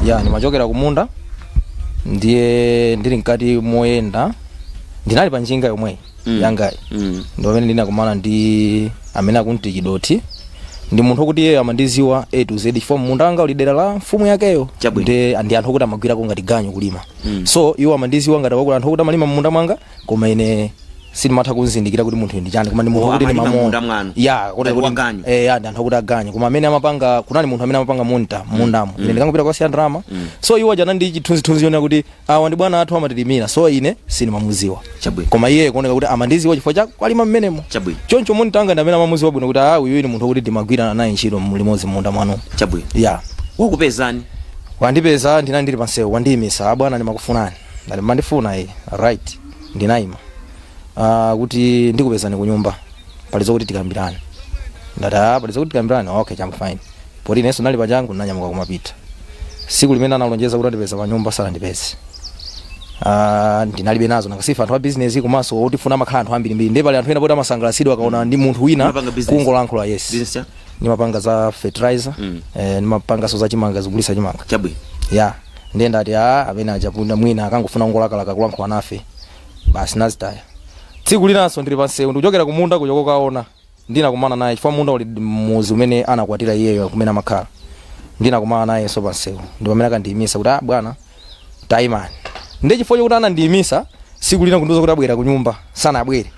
Ya, ndimachokera kumunda. Ndiye ndili mkati moyenda, ndinali pa njinga yomweyi yangayi, ndi pamene ndinakumana ndi amene akunti Chidoti. Ndi munthu wokuti iyeyo amandiziwa A to Z, chifukwa munda wanga uli dera la mfumu yakeyo. Chabwino. Ndi anthu okuti amagwirako ngati ganyu kulima. So iwo amandiziwa ngati wakuti anthu okuti amalima munda mwanga, koma ine sindimatha kunzindikira kuti munthu ndi chani, koma ndi munthu Oh, wokuti amalima ndimamuona. munda mwanu. Ya, kuti Ngati kuti waganyu. Eh, ya, ndi anthu okuti aganyu, koma amene amapanga, kunali munthu amene amapanga munda mundamo, ine ndikangopita kwasiya ndalama. So iwo aja ndi chithunzithunzi yonena kuti awa ndi bwana athu, amatilimira. So ine sindimamuziwa. Koma iye kuoneka kuti amandiziwa chifukwa cha kwalima mmenemo. Choncho munitanga ndi amene amamuziwa bwino kuti ah, uyu ni munthu wokuti ndimagwirana naye ntchito limodzi munda mwanu. Ya. Wakupezani? Wandipeza, ndinali ndili pansewu, wandiyimisa: "Abwana, ndimakufunani." Ndati, "Mandifuna?" "Iye." Right, ndinayima. Kuti ndikupezani kunyumba, pali zokuti tikambirane. Ndati, "Ah, pali zokuti tikambirane, okay, chamba, fine." Poti inenso nali pachangu, ndinanyamuka kumapita. Siku limene analonjeza kuti andipeza pa nyumba, sanandipeze. Ndinalibe nazo, nakasifa anthu a business komanso otifuna amakhala anthu ambirimbiri, ndiye pali anthu ena poti amasangalatsidwa akaona ndi munthu wina Umapanga business? kungolankhula, yes. Business ya? Ndimapanga za fertilizer. Ndimapanganso za chimanga, zigulisa chimanga. Ya, ndiye ndati a amene achapunda mwina akangofuna kungolakalaka kulankhula nafe, basi, nazitaya. Tsiku linanso ndili pansewu, ndikuchokera kumunda kuja kokaona, ndinakumana naye, chifukwa munda uli muzi umene anakwatira iyeyo kumene amakhala. Ndinakumana nayenso pansewu, ndi pamene akandiyimisa kuti, "Ah, bwana, tayimani." Ndi chifukwa chokuti anandiyimisa tsiku lina kundiuza kuti abwera kunyumba, sanabwere,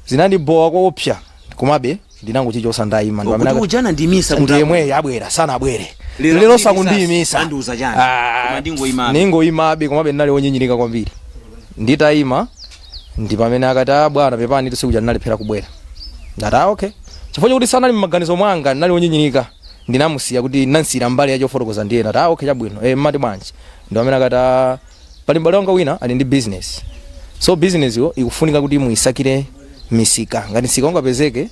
zinandibowa koopsa, komabe ndinangochichosa, ndayima. Ndi pamene Kuti uja anandiyimisa kuti ndi yemweyo abwera, sanabwere. Lero Lero akundiyimisa, sakundiyimisa. andiuza chani? Ah, Koma ndingoyimabe. Ningoyimabe, komabe ndinali wonyinyirika kwambiri. Nditayima ndi pamene akati, "Ah, bwana, pepani, tsiku ja ndinalephera kubwera." Ndati, "Ah, okay." Chifukwa chokuti sanali m'maganizo mwanga, ndinali wonyinyirika, ndinamusiya kuti nansiyira mbali yachofotokoza ndiye ndati, "Ah, okay, chabwino, eh, mmati bwanji?" Ndi pamene akati, "Ah, pali m'bale wanga wina ali ndi business, so business yo ikufunika kuti muyisakire misika. Ngati msika ungapezeke,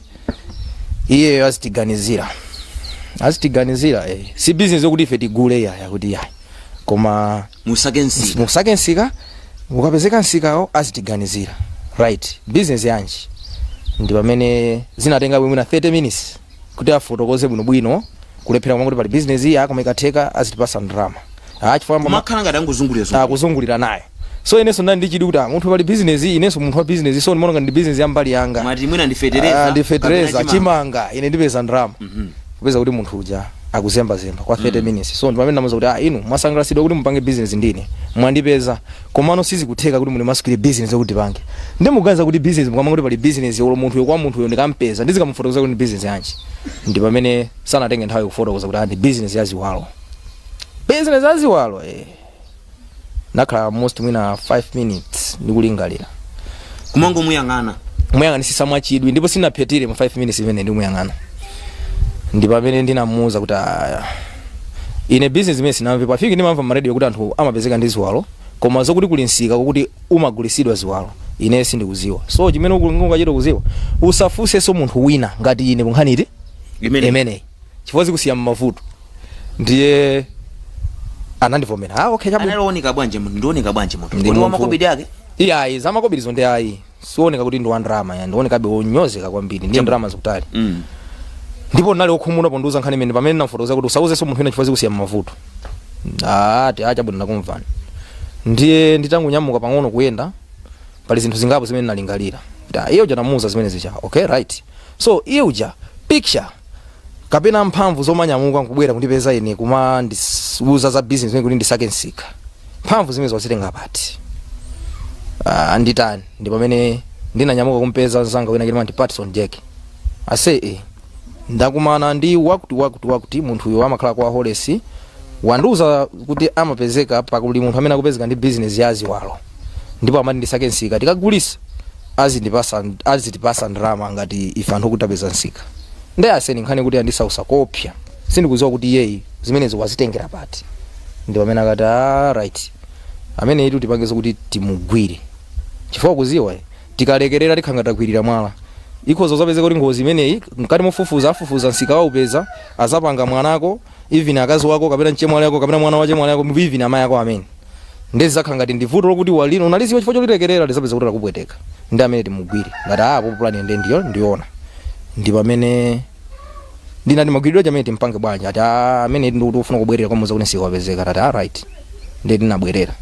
iyeyo azitiganizira, azitiganizira, eh. Si business yokuti ife tigule yaya, kuti yayi, koma Musake msika. Musake msika, ukapezeka msikawo azitiganizira." Right, business yanji? Ndi pamene zinatenga bwino 30 minutes kuti afotokoze bwinobwino, kulephera koma kuti pali business iyi, koma ikatheka azitipasa ndalama. Ah, chifukwa Kumakhala ngati angozungulira zungulira. Akuzungulira naye. So inenso ndali ndi chidwi kuti ah, munthu pali business iyi, inenso munthu wa business, so ndimaona ngati ndi business ya mbali yanga. Mwati mwina ndi fetereza. Ah, ndi fetereza. Kapena chimanga. Chimanga, ine ndipeza ndalama. Kupeza kuti munthu uja akuzembazemba kwa 30 minutes. So ndi pamene ndamuza kuti, "Ah, inu mwasangalatsidwa kuti mupange business ndine, mwandipeza, komano sizikutheka kuti mulimasukire business yokuti tipange. Ndimuganiza kuti business, mukamanga kuti pali business olo munthuyo, kwa munthuyo ndikampeza, ndizikamufotokoza kuti ndi business yanji?" Ndi pamene sanatenge nthawi kufotokoza kuti ah, ndi business ya ziwalo, business ya ziwalo, eh. Nakhala almost mwina 5 minutes ndikulingalira. Kumangomuyang'ana. Muyang'anisisa mwachidwi, ndipo sinaphetire mu 5 minutes imene ndimuyang'ana. Ndi pamene ndinamuuza kuti, "Aya, ine business imene sinamve pafiki. Ndimamva maradio kuti anthu amapezeka ndi ziwalo, koma zokuti kuli msika kokuti umagulisidwa ziwalo, ine sindikuziwa. So chimene ungachita kuziwa, usafunsenso munthu wina ngati ine kunkhani iti Imene. imeneyi, chifukwa zikusiya mmavuto." Ndiye anandivomera: "Ah, okay, chabwino." Analioneka bwanji munthu? Ndioneka bwanji munthu? Ndi Kuti munthu- wamakobidi ake? Iyayi, zamakobirizo ndi ayi, sioneka kuti ndi wa ndalama ya, ndionekabe wonyozeka kwambiri, ndi ndalama zikutali. Ndipo ndinali wokhumudwa pondiuza nkhani imene. Pamene ndinafotokoza kuti usauzenso munthu wina chifukwa zikusiya mmavuto, ati, "Ah, chabwino, ndakumvani." Ndiye nditangunyamuka pang'ono kuyenda, pali zinthu zingapo zimene ndinalingalira kuti, ah, iye uja namuuza zimene zija, okay, right. So iye uja picture kapena mphamvu zomanyamuka nkubwera kundipeza ine kuma ndisiuza za business imene kuti ndisake msika, mphamvu zimene wazitenga pati? Ah, nditani? Ndi pamene ndinanyamuka kumpeza mzanga wina chimati Patson Jack, ase, eh, ndakumana ndi wakuti wakuti wakuti, munthuyo amakhala kwa Holesi, wandiuza kuti amapezeka pakuli munthu amene akupezeka ndi business ya ziwalo, ndipo amati ndisake msika, tikagulisa azitipasa ndalama ngati ife anthu kuti tapeza msika. Ndiye aseni nkhani kuti andisausa kopya, sindikudziwa kuti iyeyi zimenezo wazitengera pati." Ndi pamene akati, "Ah, right, amene itu tipange zokuti timugwire, chifukwa kuziwa tikalekerera tikhanga takwirira mwala, ikhoza zapezeka kuti ngozi imeneyi mkati mofufuza afufuza msika waupeza, azapanga mwanako, even akazi wako, kapena mchemwali yako, kapena mwana wa chemwali yako, even amayi ako amene. Ndezi zakhala ngati ndi vuto lokuti walino unaliziwa chifukwa cholilekerera, lizapeza kuti lakupweteka. Ndi amene timugwire." Ngati apo plan ende ndiyo ndiona. Ndi pamene ndinati, "Magwiridwe chamene timpange bwanji?" Ati, "Ah, amene ndikuti ufuna kubwerera kwamuza kuti msika wapezeka." Tati, "Ah, right." Ndiye tinabwerera.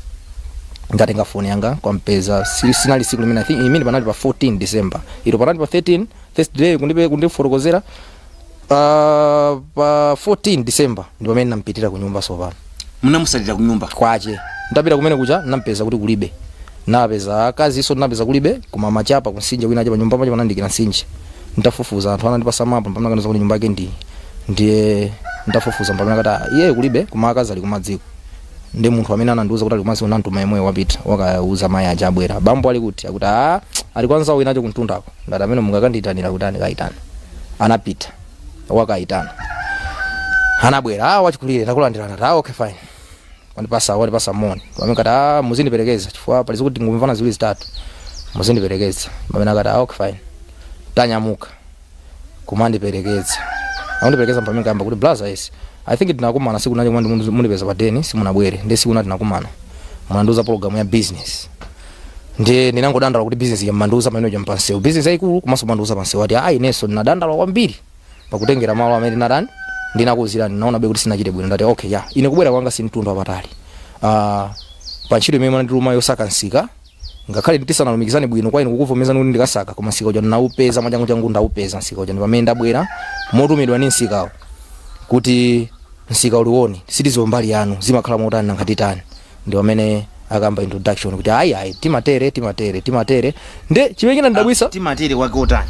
Ndatenga foni yanga kwampeza. Sinali siku limene, I think imene panali pa 14 December, ilo panali pa 13, first day kundipe kundifotokozera, pa 14 December ndi pamene nampitira ku nyumba sopano. Munamusatira ku nyumba? Kwache. Ndapita kumene kucha, nampeza kuti kulibe. Napeza akaziso, napeza kulibe, koma machapa kunsinja wina acha pa nyumba pache panandikira nsinje. Ntafufuza, anthu anandipasa mapu, pamene akaniza kuti nyumba yake ndi ndiye. Ntafufuza, pamene akati, "Ah, iye kulibe, koma akazi ali kumadziko." Ndi munthu amene anandiuza kuti ali kumadziko, nantuma yemweyo, wapita wakauza mayi aja, abwera. Bambo ali kuti? Akuti, "Ah, ali kwanza winacho kuntundako." Ndati, "Amene mungakandiyitanira kuti andikayitana." Anapita wakayitana, anabwera. "Ah, wachikulire, takulandirana." Ta, "Okay, fine." Wandipasa, wandipasa moni. Pamene kati, "Ah, muzindiperekeza chifukwa pali zikuti ngumvana ziwiri zitatu, muzindiperekeza." Pamene akati, "Ah, okay, fine." Tanyamuka kumandiperekeza, akundiperekeza, pamene kayamba kuti, "Brother, yes, I think tinakumana siku nacho mundipeza pa deni, simunabwere. Ndi siku nati tinakumana, munandiuza program ya business, ndiye ndinangodandala kuti business ya mandiuza pamene uja mpansewu, business yayikulu, komanso mandiuza pansewu." Ati, "Ayi, inenso ndinadandala kwambiri pakutengera malo amene ndinatani, ndinakuwuzirani, naona be kuti sinachite bwino." Ndati, "Okay, ya, ine kubwera kwanga simtundu wapatali, pa ntchito imene munandituma yosaka nsika, ngakhale tisanalumikizane bwino kwa inu kukuvomezani kuti ndikasaka, koma nsika uja ndinaupeza mwachangu changu. Ndaupeza nsika uja, ndi pamene ndabwera motumidwa ndi nsikawo kuti nsika uliwoni. Sitiziwa mbali yanu zimakhala motani, nankhati tani." Ndi pamene akamba introduction kuti, "Ayi, ayi, timatere, timatere, timatere." Nde chimene chinandidabwisa, Timatere kwake otani?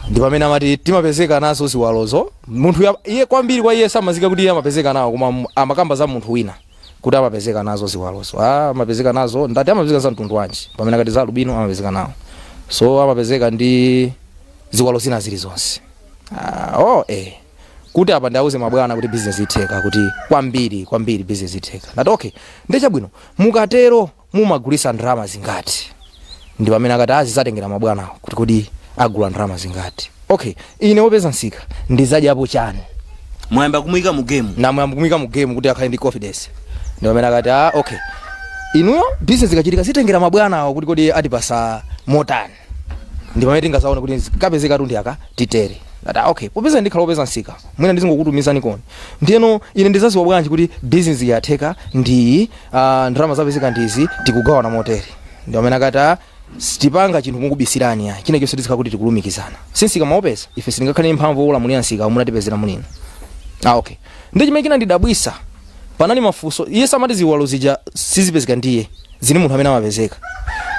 Ndi pamene amati timapezeka nazo ziwalozo. Munthu iye kwambiri kwa iye samazika kuti iye amapezeka nawo, koma amakamba za munthu wina kuti amapezeka nazo ziwalozo. Ah, amapezeka nazo. Ndati, "Amapezeka za mtundu wanji?" Pamene akati za alubino amapezeka nawo, so amapezeka ndi ziwalo zina zilizonse. Ah, oh, kuti apa ndiauze mabwana kuti business itheka, kuti kwambiri kwambiri business itheka. Ndati, "Okay, ndechabwino, mukatero mumagulisa ndalama zingati?" Ndi pamene akati azizatengera mabwana kuti kodi agula ndalama zingati. Okay, ine wopeza nsika ndizadyapo chani? Mwayamba kumuyika mu game. Namuyamba kumuyika mu game kuti akhale ndi confidence. Ndi pamene akati, "Ah, okay, inuyo business ikachitika zitengera mabwana awo kuti kodi atipasa motani, ndi pamene tingazaone kuti kapezeka tundi aka titere." Ati, "Ah, okay, popeza ndikhala wopeza nsika, mwina ndizingokutumizani koni. Ndiyeno ine ndizaziwa bwanji kuti business yatheka ndi ndalama zapezeka ndizi, tikugawana motere?" Ndi pamene akati, "Ah, sitipanga chinthu mukubisirani ayi, china chonse tizikhala kuti tikulumikizana. Sinsika maopeza ife sitingakhale ndi mphamvu wolamulira nsika munatipezera mulino." Ah, okay. Ndi chimene chinandidabwisa, panali mafunso. Iye samati ziwalo zija sizipezeka ndiye zini munthu amene amapezeka.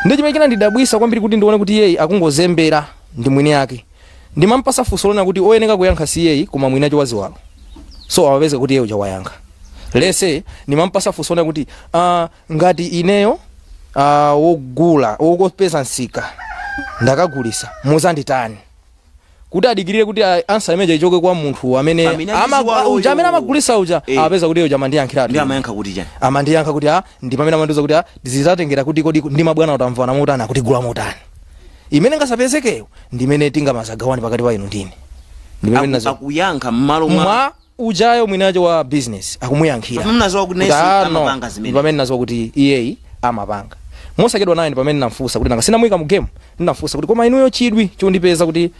Ndi chimene chinandidabwisa kwambiri kuti ndione kuti iyeyi akungozembera ndi mwini yake, ndimampasa funso lona kuti oyeneka kuyankha si iyeyi koma mwinacho wa ziwalo, so amapezeka kuti iye uja wayankha. Lese ndimampasa funso lona kuti, ngati ineyo wogula, wopeza nsika, ndakagulisa, muzanditani? Kuti adikirire kuti answer imene ichoke kwa munthu amene Amene ali ziwaloyo. Uja amene amagulisa uja. Amapeza kuti uja amandiyankhiratu. Ndi amayankha kuti chani? Amandiyankha kuti, ah, ndi pamene amandiuza kuti, ah, zizatengera kuti kodi ndi mabwana utamvana motani, akutigula motani, imene ngasapezekeyo ndimene tingamazagawane pakati pa inu ndine, ndimene Akuyankha m'malo mwa mwa ujayo mwinacho wa business akumuyankhira. Pamene mnaziwa kuti Kuti, nesi ah, no, amapanga zimene. Pamene naziwa kuti iyeyi amapanga, mosachedwa naye ndi pamene namfunsa kuti, nanga sinamuyika mu game, ndinafunsa kuti, "Koma inuyo chidwi chondipeza kuti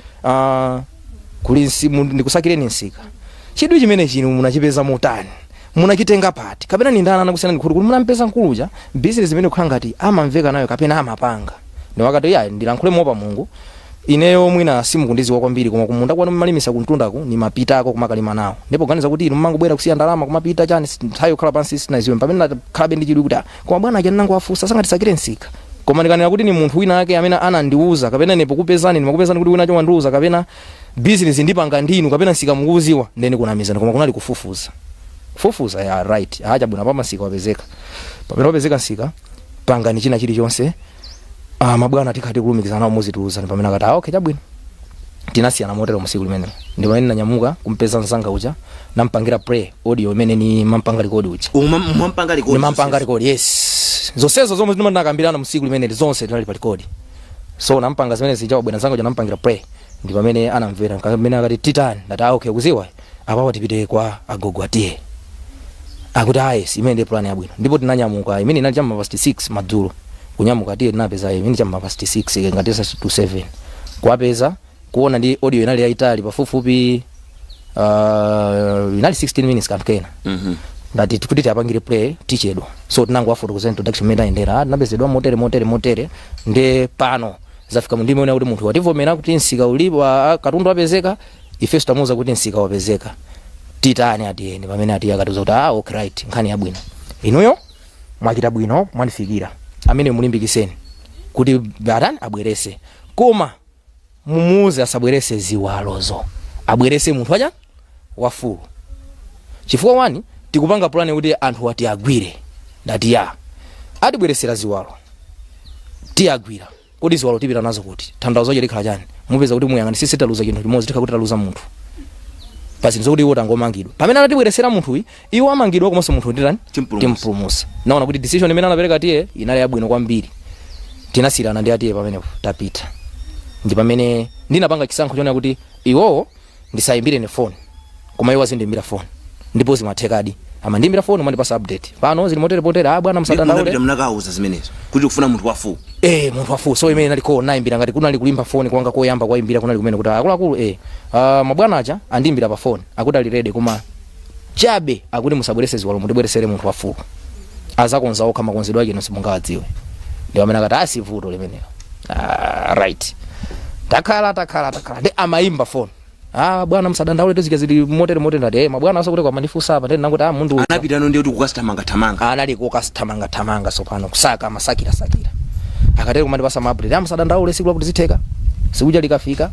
kuli ndikusakireni nsika, chidwi chimene chinu munachipeza motani? Munachitenga pati? Kapena ni ndani anakusiyana ndikhulu kuti munampeza nkuluja business imene kukhala ngati amamveka nayo kapena amapanga?" Ndi wakati, "Ya, ndilankhule mopa Mulungu, ineyo mwina simukundiziwa kwambiri, koma kumunda kwanu mmalimisa kumtundaku nimapitako kumakalima nawo, ndipo kuganiza kuti inu mmangobwera kusiya ndalama kumapita chani, nthawi yokhala pansi sinaziwe. Pamene ndakhalabe ndi chidwi kuti, ah, koma bwana aja ndinangowafunsa sangatisakire nsika, koma ndikanena kuti ni munthu wina ake amene anandiuza, kapena ine pokupezani ndimakupezani kuti wina wandiuza, kapena business ndipanga ndinu, kapena nsika mukuuziwa, ndeni kunamizana." Koma kunali kufufuza kufufuza. Ya, right, acha bwino, pama nsika wapezeka. Pamene wapezeka nsika, pangani china chilichonse. Ah, mabwana tikhati kulumikizana nawo, muzitiuzani. Pamene akati, "Ah, okay, chabwino." Tinasiyana motero musiku limenelo. Ndi pamene nanyamuka kumpeza mzanga uja, nampangira play audio imene ni mampanga record uja. Mwampanga record? Nimampanga record, yes, zonsezo zomwe tinakambirana musiku limeneli zonse tinali pa record. So nampanga zimene zija, wabwera mzanga uja, nampangira play, ndi pamene anamvera, pamene akati, "Titani?" Ndati, "Ah, okay, kuziwa apapo tipite kwa agogo atiye." Akuti, "Ah, yes, imene ndi plan yabwino." Ndipo tinanyamuka, imene inali cham'ma past 6 madzulo. Kunyamuka tiye, tinapeza imene cham'ma past 6 ngati to 7, kuwapeza, kuona ndi audio inali yayitali pafupifupi, inali 16 minutes kanthu kena. Ndati kuti tiapangire play tichedwa, so tinangowafotokoza introduction imene tayendera. Tinapezedwa motere, motere, motere, nde pano zafika mundime ona kuti munthu wativomera kuti msika ulipo, katundu apezeka. Ifenso tamuuza kuti msika wapezeka, titani atiyeni? Pamene atiye akatiuza kuti, "Ah, okay, right, nkhani yabwino, inuyo mwachita bwino mwandifikira, amene mulimbikiseni kuti atani, abwerese, koma mumuuze asabwerese ziwalozo, abwerese munthu acha wa full, chifukwa wani tikupanga plan kuti anthu ati agwire." Ndati ya, atibweresera ziwalo tiyagwira, kodi ziwalo tipita nazo kuti? Tanthauzo lake likhala chani? Mupeza kuti muyang'anisise, taluza chinthu chimodzi, tikha kuti taluza munthu pa zinthu zokuti iwo tangomangidwa. Pamene anatibweresera munthuyi, iwo amangidwa, komanso munthu nditani? Timpulumutsa. Timpulumutsa. Naona kuti decision imene anapereka tiye inali yabwino kwambiri. Tinasiyana ndi atiye pamenepo, tapita. Ndi pamene ndinapanga chisankho chonena kuti iwowo ndisayimbire ne phone, koma iwo azindiyimbira phone, ndipo zimathekadi, amandiyimbira phone, umandipasa update, pano zili motere potere, ah bwana, musadandaule. Munapita munakauza zimenezo kuti kufuna munthu wa full? Eh, munthu wa full. So imene inali call nayimbira ngati kunali kulimba phone kwanga koyamba kwayimbira kunali kumene kuti, "Akuluakulu, mabwana aja andiyimbira pa phone, akuti ali ready, koma chabe akuti musabwerese ziwalo, mutibweresere munthu wa full, azakonza okha, makonzedwe ake nonse mungawadziwe." Ndi amene akati asivuto limenelo. Ah, right, takhala, takhala, takhala ndi amayimba phone, "Ah bwana, musadandaule, tizika zili motere motere." Ndati, "Eh, mabwana asokuti kwamandifunsa apa." Ndeni nanguti, "Ah, mundu Anapitano ndiye kuti kukasithamanga thamanga. Anali kokasithamanga thamanga, sopano kusaka amasakira sakira, akatero kumandipasa ma update, "Amusadandaule, siku lakuti zitheka, sikuja likafika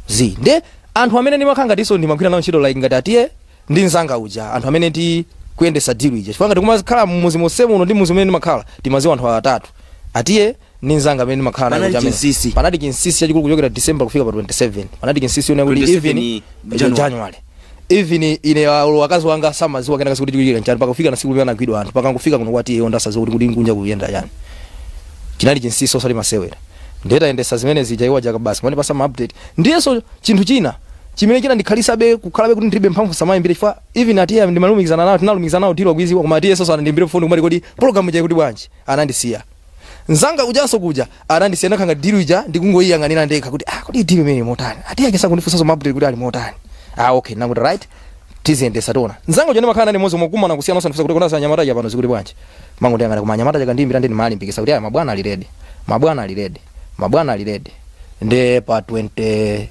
zi." Nde anthu amene ndimakhala ngatinso ndimagwira nawo ntchito, like ngati atiye ndi mzanga uja, anthu amene ndi kuyendesa deal ija, chifukwa ngati kumakhala mmuzi monse muno ndi muzi umene ndimakhala, timaziwa anthu atatu, atiye ndi mzanga amene ndimakhala naye Panali uja chinsinsi. Panali chinsinsi chachikulu kuchokera December kufika pa 27. Panali chinsinsi yonena kuti 27 even January. January, even ine wakazi wanga samaziwa kena kasi kuti chikuchitika nchani pakufika na siku limene anagwidwa anthu, pakangofika kuno kwati iyo ndasaziwa kuti kunja kuyenda chani. Chinali chinsinsi, osati masewera. Ndetayendesa zimene zija, iwo aja basi mandipasa ma update. Ndiyenso chinthu china chimene chinandikhalisabe kukhalabe kuti ndilibe mphamvu samayimbire, chifukwa even atiye ndimalumikizana nawo, tinalumikizana nawo tilo kuiziwa, koma atiye sonso anandimbire phone kumati, "Kodi program ija kuti bwanji?" Anandisiya. Nzanga ujanso kuja anandisiya. Ndakhanga deal ija ndikungoyiyang'anira ndekha kuti, ah, kodi deal imene motani? Atiye akesa kundifunsanso ma update kuti ali motani. Ah, okay, nakuti right, tiziyendesa tiona. Nzanga uja ndimakhala nane mmodzi mokumana kusiyana osandifunsa kuti kodi anyamata aja pano zikuti bwanji, mango ndiyang'ana. Koma anyamata aja kandiyimbira, ndini malimbikisa kuti aya, mabwana ali ready, mabwana ali ready, mabwana ali ready. Nde pa 27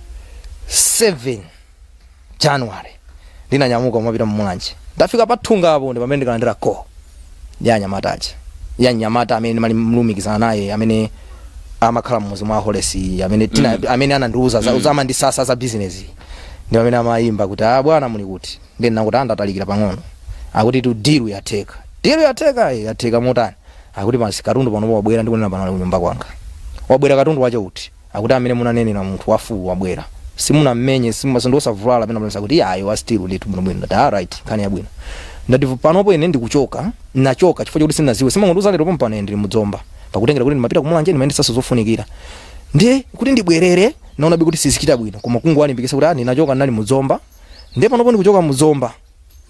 January ndinanyamuka kumapita mMulanje. Ndafika pathunga apo ndi pamene ndikalandira call ya anyamata aja, ya mnyamata amene ndimali mlumikizana naye, amene amakhala mmuzi mwa Holesi, amene tina, amene anandiuza za, amandisasa za business. Ndi pamene amayimba kuti, "Ah bwana, muli kuti?" Ndi nakuti andatalikira pang'ono. Akuti tu deal yatheka, deal yatheka. "Eh, yatheka motani?" Akuti pasi katundu panopo wabwera, ndikunena pano ali kunyumba kwanga. "Wabwera katundu wacho uti?" Akuti amene munanenera, munthu wa full wabwera, simunammenye, ndosavulala pena pamene. Kuti ayi, wa steel ndithu bwinobwino. Ndati, "Ah, right, nkhani yabwino." Ndati panopo ine ndikuchoka, nachoka chifukwa chokuti sinaziwe, simangondiuza lero pompano. Ine ndili mudzomba pakutengera kuti ndimapita kuMulanje, ndimayendesanso zofunikira, ndiye kuti ndibwerere naonabe kuti sizichita bwino, koma kungowalimbikitsa kuti ah, ndinachoka, ndinali mudzomba, ndiye panopo ndikuchoka mudzomba,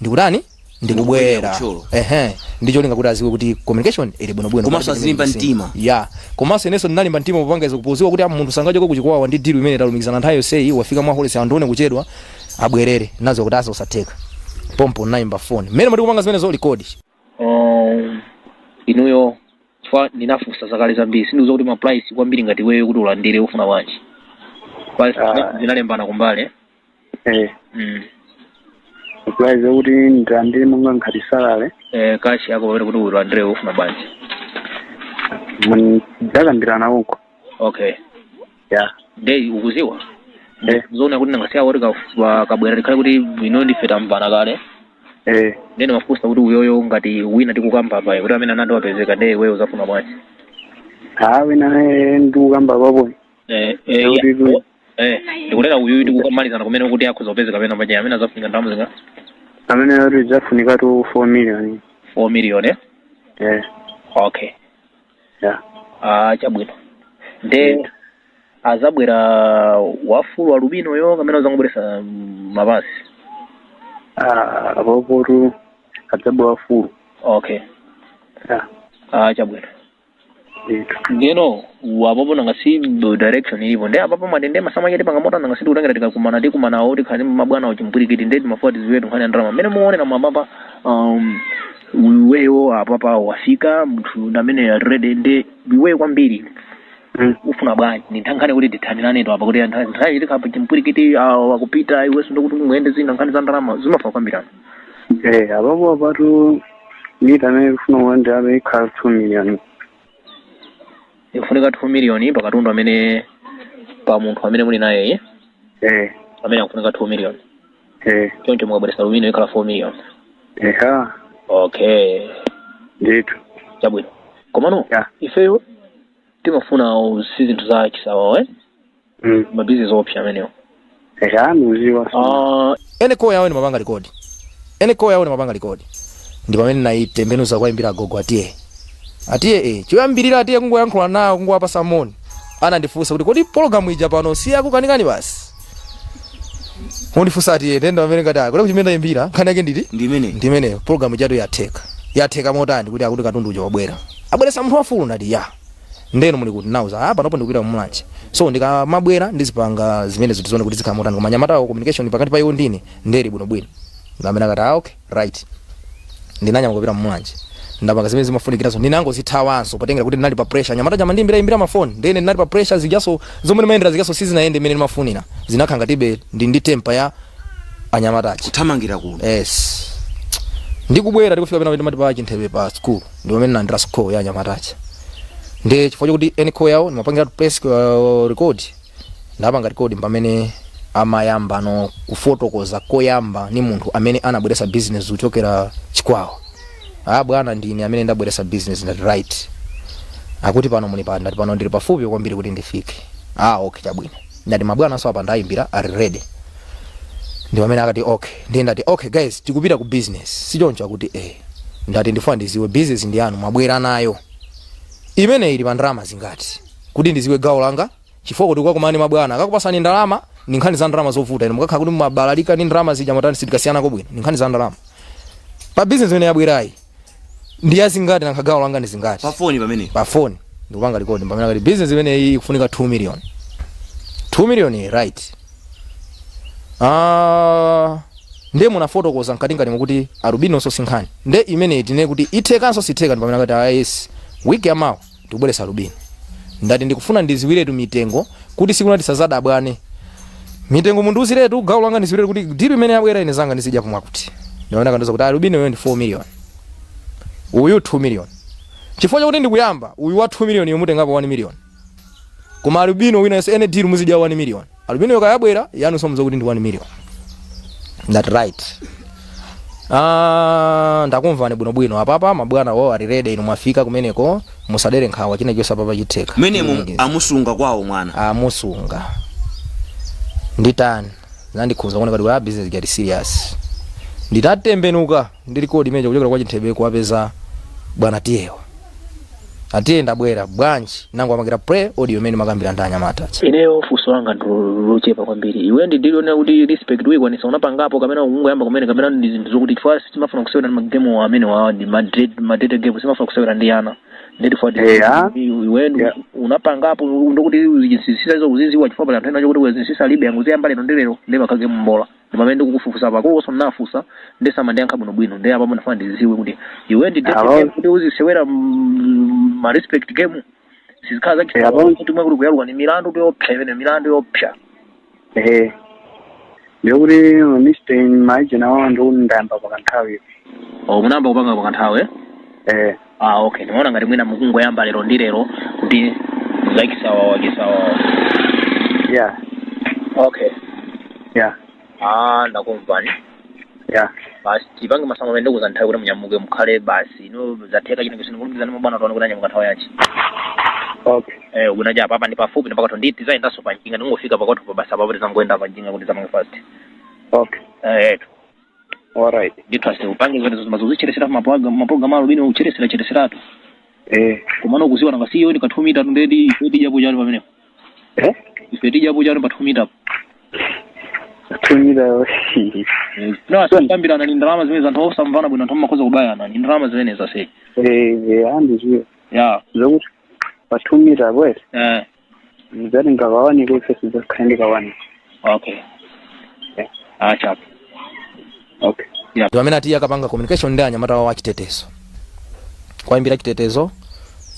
ndikutani? Ndikubwera. Kutcholo. Ehe, ndi cholinga kuti aziwe kuti communication ili bwinobwino. Komanso azilimba mtima. Ya, komanso inenso ndinalimba mtima popanga izo, kupoziwa kuti munthu sangachoke kuchikwawa ndi deal imene talumikizana nthawi yonseyi, wafika mwa Holesi, andione kuchedwa, abwerere nazo kuti asa usatheka. Pompo nayimba phone mmene mati kupanga zimenezo record. Inuyo, chifukwa ndinafunsa zakale zambiri, sindiuza kuti ma price kwambiri ngati iweyo kuti ulandire ufuna bwanji price? Ah. Zinalembana kumbali. Eh. Mm. Price kuti ndilandire monga ngati salary? Eh, cash yako pamene kuti ulandire ufuna bwanji? Ndakambirana uko. Okay. Ya. Nde ukuziwa Eh. zoona kuti nangasiya kuti kabwera tikhale kuti ino ndife tamvana kale. Eh. Ndene mafunsa kuti uyoyo ngati wina tikukamba apa kuti amene anandi wapezeka, nde iweyo uzafuna bwanji? Ha, wina ndikukamba papo. Eh, eh. Kuti Eh, ndikunena uyuyu tikukamalizana kumene kuti akhuza kupezeka pena paja, amene azafunika ndalama zinga? Amene kuti zafunika tu 4 million. 4 million, eh? Eh. Okay. Ya. Ah, chabwino. Nde azabwera wa full alubino yo kamene uzangobweresa mapasi? Ah, apopo tu adzabwera full. Okay. Ya. Ah, chabwino. Ndithu. Ndeno apapo nanga si direction ilipo, nde apapo mwati masama chete pangamota, nanga si tikutangira tikakumana tikumanawo tikhale mabwana uchimpwirikiti, nde timafuwa tiziwetu nkhani ya ndalama mmene muonera mwapapa. Iweyo apapa wafika munthu amene ali ready ndi iweyo kwambiri. Ufuna bwanji? Ni nkhani kuti tithaniraneto apa, kuti nthawi itikapa chimpwirikiti wakupita iwenso ndikuti muyende zina nkhani za ndalama zimafa kwambirana. Apapo apatu mita amene kufuna kulandira ape ikhala 2 million. Ikufunika 2 million pakatundu amene, pa munthu amene muli naye? Eh. Amene akufunika 2 million? Eh. Choncho mukabweresa albino ikhala 4 million? Eha. Okay. Ndithu. Chabwino, komano ifeyo timafuna si zinthu za chisawawa, eh? Mabizinesi opsa amenewo. Eha, ndikuziwa. Ah. Ene call yawo ndimapanga record, ene call yawo ndimapanga record, ndi pamene nayitembenuza kwayimbira agogo atiye, atiye choyambirira atiye kungoyankhula nawo, kungowapasa moni, anandifunsa kuti kodi pologalamu ija pano si yakukanikani basi? Kundifunsa atiye, ndenda pamene ngati kodi kuchimene ndayimbira nkhani yake nditi? Ndimene. Ndimeneyo, pologalamu ijatu yatheka. Yatheka motani? Kuti akuti katundu uja wabwera, abweresa munthu wafulu. Ndati ya, ndeno muli kuti? Nauza, ah, panopo ndikupita mumlanje, so ndikamabwera ndizipanga zimene zitizione kuti zikhala motani, koma nyamatawo communication pakati pa iwo ndine nderi bwinobwino. Ndamene akati, ah, okay, right. Ndinanyamuka kupita mumlanje, ndapanga zimene zimafunikirazo, ndinangozithawanso potengera kuti ndinali pa pressure. Nyamata chama ndimbira imbira mafoni, ndene ndinali pa pressure, zijaso zomwe ndimayendera zijaso sizinayende imene ndimafunira, zinakhala ngatibe ndi temper ya anyamatachi. Kuthamangira kuno. Yes, ndikubwera, ndikufika pena ndimati pa Chinthebe pa school, ndi pamene ndandira school ya anyamatachi. Ndi chifukwa chokuti eni call yawo ndimapangira press record, ndapanga record pamene amayamba no kufotokoza koyamba ni munthu amene anabweresa business kuchokera Chikwawa. Ah, bwana, ndine amene ndabweresa business. Ndati right. Akuti pano muli pa? Ndati pano ndili pafupi kwambiri kuti ndifike. Ah, okay, chabwino. Ndati mabwana so apa ndayimbira, ali ready. Ndi pamene akati okay. Ndiye ndati okay guys, tikupita ku business, sichoncho? Akuti eh. Ndati ndifuna ndiziwe, business ndi yanu, mwabwera nayo imene ili pa ndalama zingati, kuti ndiziwe gawo langa, chifukwa kuti kwakumani mabwana akakupasani ndalama, ni nkhani za ndalama zovuta. Inu mukakhala kuti mabalalika ni ndalama zija motani, sitikasiyanako bwino, ni nkhani za ndalama. Pa business imene yabwerayi ndi yazingati? Nankha gawo langa ndi zingati? Pa foni pamene. Pa foni, ndikupanga record pamene akati business imene iyi ikufunika 2 million. 2 million, right. Ah, ndiye munafotokoza mkatikati mukuti alubinonso sinkhani, nde imene tine kuti ithekanso sitheka. Ndi pamene akati ah, yes, wiki yamawa tikubweresa alubino. Ndati ndikufuna ndiziwiretu mitengo kuti siku tisazadabwane. Mitengo mundiuziretu, gawo langa ndiziwiretu, kuti deal imene yabwera ine zanga ndizidya pomwe. Akuti ndi pamene akandiuza kuti alubino yo ndi 4 million, uyu 2 million. Chifukwa chakuti ndikuyamba, uyu wa 2 million yomutengapo 1 million, koma alubino wina yense ene deal muzidya 1 million. Alubino yokayabwera yanu so muzokuti ndi 1 million. That right. Ah, ndakumvani bwinobwino. Apapa mabwana wo ali ready, inu mwafika kumeneko, musadere nkhawa, china chonse apapa chitheka. Menemo amusunga kwawo mwana? Amusunga. Nditani, zandikhuza kuona kuti wa business get serious. Nditatembenuka ndi record imene kuchokera kwa Chinthebe kuwapeza bwana Tiyewa, atiye ndabwera bwanji, nango amakira play audio imene makambira ndi anyamata. Ineyo funso langa ndi lochepa kwambiri. Iwe ndi deal yonena kuti respect uyikwanisa, unapangapo kapena ungoyamba kumene, kapena ndi zinthu zokuti chifukwa simafuna kusewera ndi magemu amene wa ndi madete game, simafuna kusewera ndi ana ndeti for iwe ndi unapangapo, ndokuti zinsisa izo kuziziwa, chifukwa pali anthu ena chokuti zinsisa alibe, angoziyamba lero ndi lero ndi makage mbola. Ndi pamene ndikukufufusa pakonso, nafusa ndi samandiyankha bwinobwino. Ndi apapo ndifuna ndiziwe kuti iwe ndi dirty Alo. game kuti uzisewera ma respect game sizikhala Apo. zakuti mwe kuti kuyaluka ni milandu yopsa, imene milandu yopsa. Ndikuti Mr. Maijena wawo ndikuti ndayamba pakanthawi. Oh, munayamba kupanga pakanthawi, eh? Eh. Ah, okay, ndimaona ngati mwina mukungoyamba lero ndi lero kuti zakisawawa kisawawa. Okay. Ah, ndakumvani. Basi, tipange masamu amene ndikuza nthawi kuti munyamuke, mukhale basi ino zatheka chino chonse, ndikulumikizana mabwana tione kuti anyamuka nthawi yanji. Okay. Eh, unaja papa ndi pafupi ndi pakathu, ndi tizayendanso pa njinga, ndingofika pakathu pa basi, apapo tizangoenda pa njinga kuti zamange fast. Okay. Eh. All right. Ndithu ase, upange zimene mazozicheresera maprogram alubino ucheresera chereseratu. Komano kuziwa nanga siyo ndi ka 2 meter, ndedi ife tijapo chani pamenepo? Eh? Ife tijapo chani pa 2 meter? 2 meter. No, asambirana ni ndalama zimene anthu osamvana bwino, anthu amakhoza kubayana ni ndalama zimene zase. Eh, andiziwe. Zokuti pa 2 meter bwere. Mzati ngakawanike ife sizakhale ndikawanike. Okay. Yeah. Ah, chap. Okay. Ndi pamene atiye akapanga communication ndi anyamata wawo achitetezo, kwayimbira chitetezo,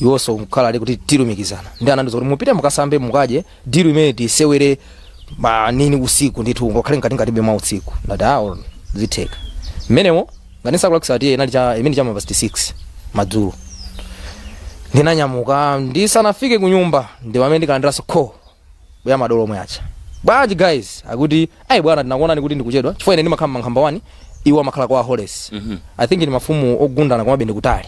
iwonso kukhala ali kuti tilumikizana. Ndi anandiuza kuti mupite mukasambe, mukadye, deal imene tisewere ma nini usiku ndithu, ngakhale ngati ngatibe mwa usiku. Ndati awo zitheka mmenemo. Ngati nsakulakwisa, atiye inali cha imene cha past 6 madzulo. Ndinanyamuka, ndisanafike ku nyumba ndi pamene ndikalandiranso call ya madolo omwe acha: "Bwanji guys?" Akuti, "Ayi bwana, tinakuonani kuti ndikuchedwa, chifukwa ine ndimakhala Mankhamba 1, iwo amakhala kwa Holes." I think ndi mafumu ogundana, komabe ndikutali.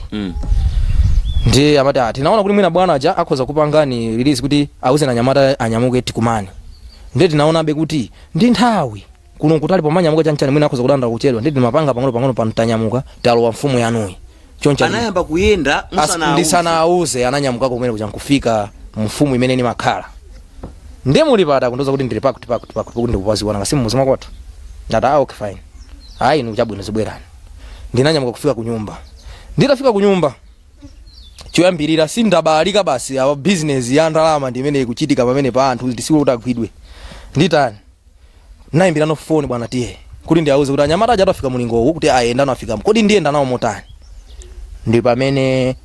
Ndi amati, "Ah, tinaona kuti mwina bwana aja akhoza kupangani release kuti auze na anyamata anyamuke tikumane. Ndiye tinaonabe kuti ndi nthawi kuno kutali, pomanyamuka chanchani, mwina akhoza kudanda kuchedwa. Ndi timapanga pang'ono pang'ono, pano tanyamuka, talowa mfumu yanuyi." Choncho Anayamba kuyenda musanauze? Ndisanauze, ananyamuka kumene kuja nkufika mfumu imene ndimakhala. Ndiye muli pata kundiuza kuti ndili pakuti pakuti pakuti, pakuti ndikupaziwana ngasi mmuzi mwakwathu. Ndati, "Ah, okay, fine, ayi inu chabwino, zibwerani." Ndinanyamuka kufika ku nyumba. Nditafika ku nyumba, choyambirira sindabalika basi, awa business ya ndalama ndi imene ikuchitika pamene pa anthu, ndisiku kuti agwidwe nditani. Nayimbirano foni bwana tiye kuti ndiauze kuti anyamata aja atafika mulingo kuti ayenda afika, kodi ndiyenda nawo motani? Ndi pamene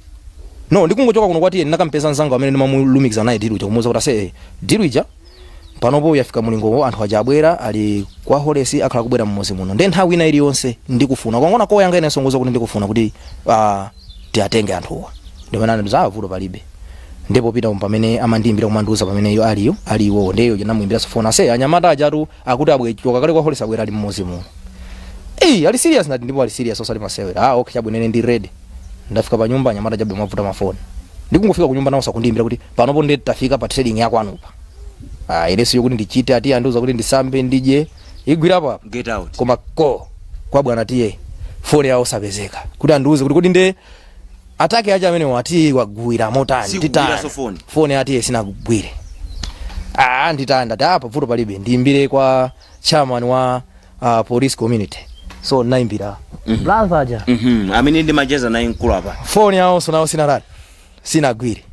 no ndikungochoka kuno kwatiye, ndinakampeza mzanga amene ndimamulumikiza naye deal uja, kumuwuza kuti ase, deal ija panopo yafika mulingowo, anthu aja abwera, ali kwa Holesi, akhala kubwera mmuzi muno, ndi nthawi ina iliyonse ndikufuna kwangona koyanga inenso ngoza kuti ndikufuna kuti tiatenge anthuwa. Ndimene anandiuza, "Vuto palibe." Ndipo pita pamene amandiyimbira kumandiuza pamene iyo aliyo ali iwowo, ndiyo namuyimbira foni: "Ase, anyamata ajatu akuti abwe choka kale kwa Holesi, abwera, ali mmuzi muno." "Eyi, ali serious?" Ndati, "Ndipo ali serious, osati masewera." "Ah, okay, chabwino, ine ndi ready." Ndafika pa nyumba, anyamata chabe mwavuta mafoni. Ndikungofika ku nyumba, nawo sakundiyimbira kuti panopo ndi tafika pa trading yakwanupa. Ah, ine siyo kuti ndichite, ati andiuza kuti ndisambe, ndidye, igwirapo apa. Get out. Koma ko kwa bwana tiye foni yawo sapezeka kuti andiuze kuti kodi nde atake aja amene ati wagwira motani. Sikugwiranso Nditani? foni. Foni atiye sinagwire. Ah, nditani? Ndati apa vuto palibe, ndiyimbire kwa chairman wa police community. So nayimbira brother aja. Amene ndimacheza naye mkulu apa. Foni yawonso nawo sinatani, sinagwire.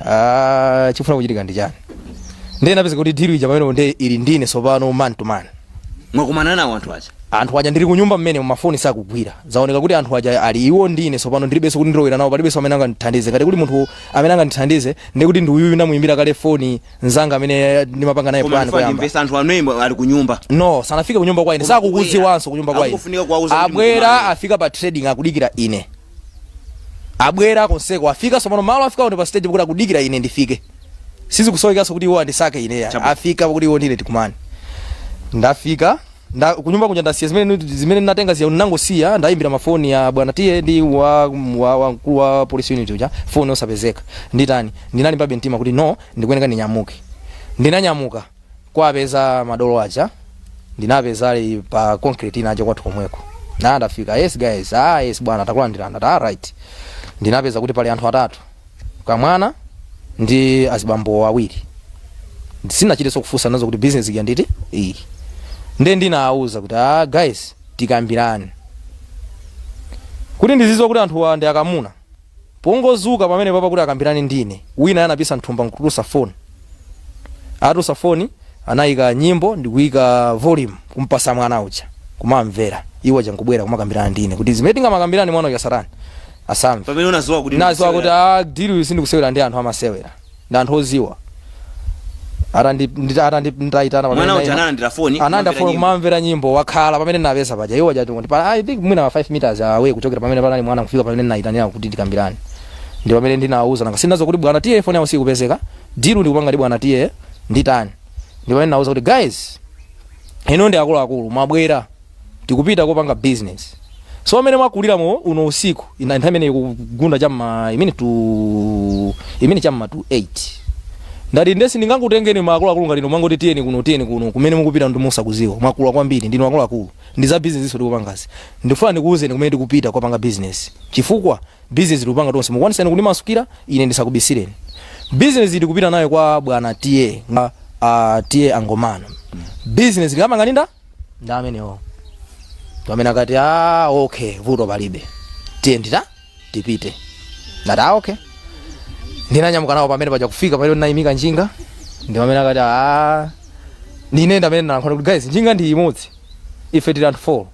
Ah, chifuna kuchitika ndi chani? Ndiye napeza kuti deal ija pamene nde ili ndine sopano man to man. Mwakumana nawo anthu aja? Anthu aja ndili kunyumba mmene mafoni sakugwira, zaoneka kuti anthu aja ali iwo ndine sopano, ndilibenso kuti ndilowera nawo, palibenso amene angandithandize. Ngati kuli munthu amene angandithandize, ndi kuti ndi uyuyu ndamuyimbira kale foni, nzanga amene ndimapanga naye Koma plan ndifuna kuyamba. ndimvesa, anthu anuyi ali kunyumba? No, sanafike kunyumba kwa ine. Koma Sakukudziwanso kunyumba kwa ine. Akufunika kuwauza kuti Abwera, mukumane. afika pa trading, akudikira ine. Abwera konseko, afika sopano malo afika ndi pa stage kuti akudikira ine ndifike. Sizikusowekanso kuti iwo andisake ine ya. Afika kuti iwo ndine tikumane. Ndafika nda kunyumba kuja, ndasiya zimene ndinatenga ziya, ndinangosiya. Ndayimbira mafoni ya bwana tiye ndi wa mkulu wa police unit uja, foni osapezeka. Nditani? Ndinalimbabe mtima kuti no, ndikuyeneka ndinyamuke. Ndinanyamuka kwapeza madolo aja, ndinapeza ali pa concrete ina aja kwathu komweko. Na ndafika, "Yes guys." "Ah, yes bwana, takulandirana." Ndati, "Ah, right." Ndinapeza kuti pali anthu atatu, kamwana ndi azibambo awiri. Sinachitenso kufunsa nazo kuti business ija nditi iyi. Ndiye ndinawuza kuti, "Ah guys, tikambirani." Kuti ndizidziwa kuti anthuwa ndi akamuna, pongozuka pamene papa kuti akambirane ndine, wina anapisa mthumba nkutulusa foni. Atulusa foni, anayika nyimbo ndikuyika volume, kumpasa mwana uja kumamvera. Iwo aja nkubwera kumakambirana ndine kuti zimene tingamakambirane mwana uja satani asamve. Pamene unaziwa kuti Naziwa kuti ah, deal sindikusewera ndi anthu amasewera, ndi anthu oziwa. Atandi nditayitana Mwana uja analandira foni, Analandira kumamvera foni, nyimbo. Kumamvera nyimbo, wakhala pamene napeza paja. Iwo aja kuti pa I think mwina 5 meters away kuchokera pamene panali mwana kufika pamene nayitanira kuti tikambirane. Ndi pamene ndinawuza, nanga sinazo kuti bwana tiye foni yawo sikupezeka, deal ndikupanga ndi bwana tiye nditani. Ndi pamene nawuza kuti, "Guys, inu ndi akuluakulu, mwabwera, tikupita kopanga business. So amene mwakuliramo uno usiku ina nthawi imene ikugunda chamma imene to imene chamma to 8, ndati ndesi ndingangutengeni maakuluakulu ngati mwangoti tiyeni kuno, tiyeni kuno, kumene mukupita ndi musakuziwa. Mwakula kwambiri, ndinu akuluakulu, ndi za business iso tikupangazi. Ndifuna ndikuwuzeni kumene tikupita kopanga business, chifukwa business tikupanga tonse, mukwanisani kundimasukira ine ndisakubisireni. Business tikupita nayo kwa bwana tiye, tiye angomano. Business tikamanga ninda ndi amenewo." Pamene akati, "Ah, okay, vuto palibe, tiye ndita tipite." Ndati, "Ah, okay." Ndinanyamuka nawo pamene paja kufika pamene ndinayimika njinga, ndi pamene akati, "Ah, ndine ndamene ndalankhula kuti guys, njinga ndi imodzi, ife tili anthu 4.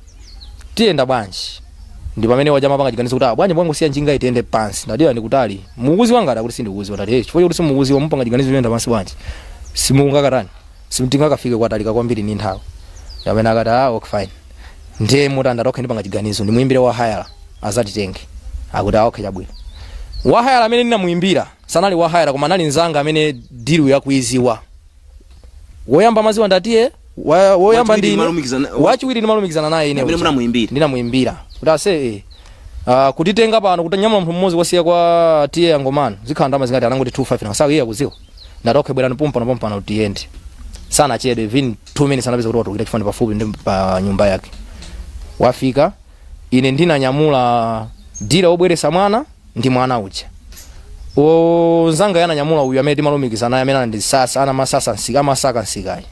Tiyenda bwanji? Ndi pamene waja mapanga chiganizo kuti, "Ah, bwanji mwangosiya njinga itiyende pansi?" Ndatiya ndikutali, mukuziwa ngati akuti sindikuziwa. Ndati, "Hey, chifukwa chokuti simukuziwa mupanga chiganizo choyenda pansi bwanji? Simungakatani, simtingakafike kwatalika kwambiri ni nthawi." Amene akati, "Ah, okay, fine." Ndiye mutanda tokha ndipanga chiganizo ndimuyimbire wa hayala azatitenge. Akuti, "Ah, okay, chabwino." Wa hayala amene ndinamuyimbira sanali wa hayala, koma anali mzanga amene deal yakuiziwa. Woyamba maziwa ndatiye woyamba Wachiwiri ndine. Wachiwiri ndimalumikizana naye ine Amene uja. munamuyimbira. Ndinamuyimbira kuti ase kutitenga pano, kuti nyamula munthu mmodzi wasiya kwa tiye angomano zikhala ndalama zingati? Anangoti 25 na sawa, iye akuziwa. Ndati, "Okay, bwerani pompano pompano tiyende." Sanachedwe, even 2 minutes anapeza kuti watulukira chifani pafupi ndi pa nyumba yake. Wafika, ine ndinanyamula dealer wobweresa mwana ndi mwana uja. Onzanga yananyamula uyu amene timalumikizana naye, amene anandisasa, anamasasa nsika, amasaka nsikayi.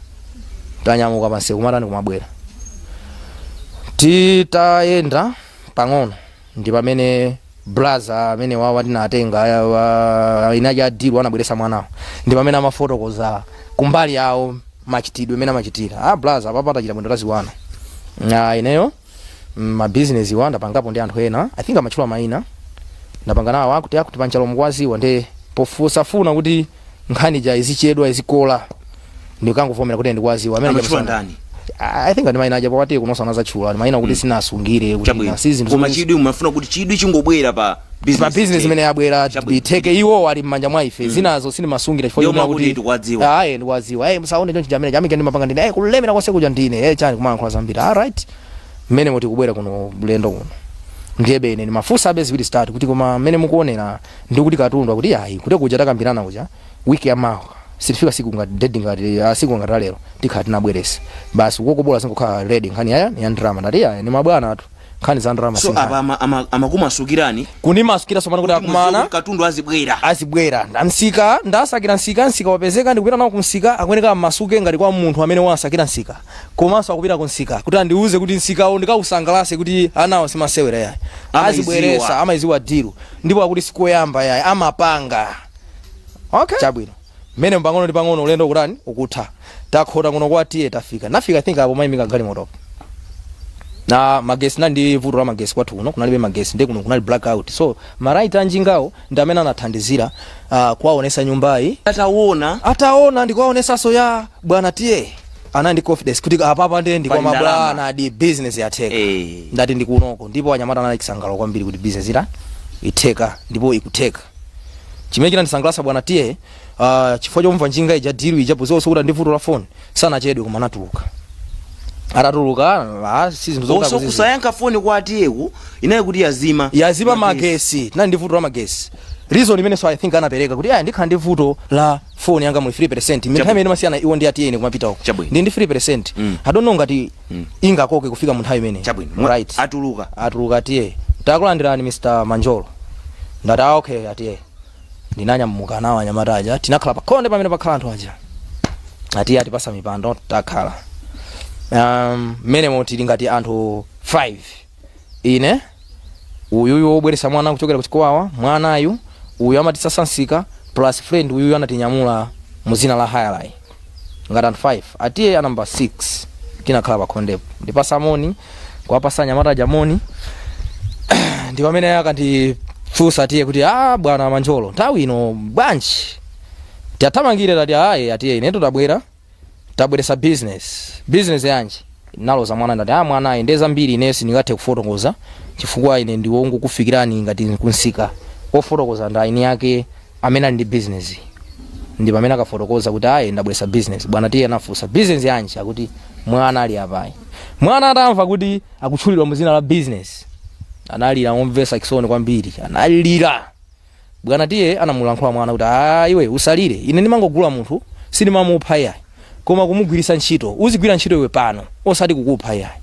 Tanyamuka pansewu kumatani, kumabwera. Titayenda pang'ono ndi pamene braza amene wawa tinatenga inaji a deal anabweresa mwanawo, ndi pamene amafotokoza kumbali yawo machitidwe imene amachitira. "Ah, braza, apapa tachita bwino taziwana na ineyo mabizinesi wa ndapangapo ndi anthu ena." I think amatchula mayina. "Ndapanga nawo akuti akuti panchalo mukwaziwa, ndi pofusafuna kuti nkhani ja izichedwa izikola ndikanguvomera kuti ndikwaziwa amene." Amatchula ndani? I think ndi mayina aja pakati kunosana zatchula ndi mayina kuti sinasungire kuti si zinthu Koma chidwi mumafuna kuti chidwi chingobwera pa business. Pa business imene yabwera itheke, iwo ali m'manja mwa ife. Zinazo sindimasungira chifukwa Ndiyo chonena mwakuti kuti ndikuwadziwa. Ayi, ndikuwadziwa. Eh, musaone chonchi chamene chamike ndimapanga ndine, eh, kulemera konse kuja ndine, eh, chani, kumayankhula zambiri. All right, mmene muti kubwera kuno ulendo kuno ndiye bene ndimafunsa abe ziwiri zitatu kuti koma mmene mukuonera ndikuti katundu akuti ayi, kuti kuja takambirana kuja wiki ya mawa sitifika siku ngati dead ngati siku ngati lero tikhala tinabweresa basi kukokobola zingokhala ready. Nkhani yaya ni ya ndalama. Ndati ayi, ni mabwana atu, nkhani za ndalama So si nkhani. apa amakumasukirani Kunimasukira somano kuti kuti mudziwe akumana kuti katundu azibwera. Azibwera. Ndamsika, ndasakira nsika, nsika wapezeka, ndikupita nawo kumsika. Akuyeneka mmasuke ngati kwa munthu amene wasakira nsika, komanso akupita kunsika kuti andiuze kuti nsikawo ndikausangalase kuti anawo simasewera yayi. Amaiziwa. Azibweresa, amaiziwa deal, ndipo akuti sikoyamba yayi, amapanga. Okay, chabwino. Mmene pang'ono ndi pang'ono ulendo kutani ukutha, takhota kuno kwa tiye tafika. Nafika, I think apo mayimika galimoto na magesi, nali ndi vuto la magesi. Kwathu kuno kunalibe magesi, ndi kuno kunali blackout, so maraiti anjingawo ndi amene anathandizira kuwaonesa nyumbayi. Ataona. Ataona ndikuwaonesanso ya bwana tiye, anali ndi confidence kuti apapa ndiye ndikwa Pali ndalama. mabwana di business yatheka. Ndati ndikunoko, ndipo anyamata anali chisangalalo kwambiri kuti business ira itheka ndipo ikutheka. Chimene chinandisangalatsa, bwana tiye chifukwa chomva njinga ija, deal ija, pozonso kuti ndi vuto la phone, sanachedwe koma anatuluka. Atatuluka, si zinthu zokuti Also akuziziwa. Kusayankha foni kwa atiyeku inayi kuti yazima. Yazima magesi, tinali ndi vuto la magesi. Reason imene so I think anapereka kuti aya ndikhala ndi vuto la phone yanga muli 3%. Imene nthawi imene masiyana iwo ndi atiye ine kumapita uko ndi 3%. I don't know ngati ingakoke kufika mu nthawi imene. Right. Atuluka. Atuluka atiye, "Takulandirani Mr Manjolo." Ndati, "Ah, okay atiye." Ndinanyamuka nawo anyamata aja, tinakhala pakhonde pamene pakhala anthu aja. Atiye atipasa mipando, takhala mmenemo tili ngati anthu 5: ine, uyuyu wobweresa mwana kuchokera kuchikwawa, mwanayu, uyu amatisasa nsika, plus friend uyuyu anatinyamula muzina la hayalai, ngati anthu 5. Atiye a number 6. Tinakhala pakhondepo, ndipasa moni, kuwapasa anyamata aja moni, ndi pamene akandifunsa atiye kuti, "Ah, bwana Manjolo, nthawi ino bwanji? Tiyathamangire." Tati, "Ayi atiye, inetu tabwera, tabweresa business." "Business yanji?" Naloza mwana. Ndati, "Ah, mwanayi ndiye zambiri ine sindingathe kufotokoza chifukwa ine ndiwongokufikirani ngati kunsika, ofotokoza ndi aini yake amene ali ndi business." Ndi pamene akafotokoza kuti, "Ayi, ndabweresa business." Bwana tiye anafunsa, "Business yanji?" Akuti, "Mwana ali apayi." Mwana atamva kuti akutchulidwa muzina la business analira momvesa chisoni kwambiri, analira. Bwana tiye anamulankhula mwana kuti, "Ah, iwe usalire, ine ndimangogula munthu, sindimamupha iyayi, koma kumugwirisa ntchito. Uzigwira ntchito iwe pano, osati kukupha iyayi."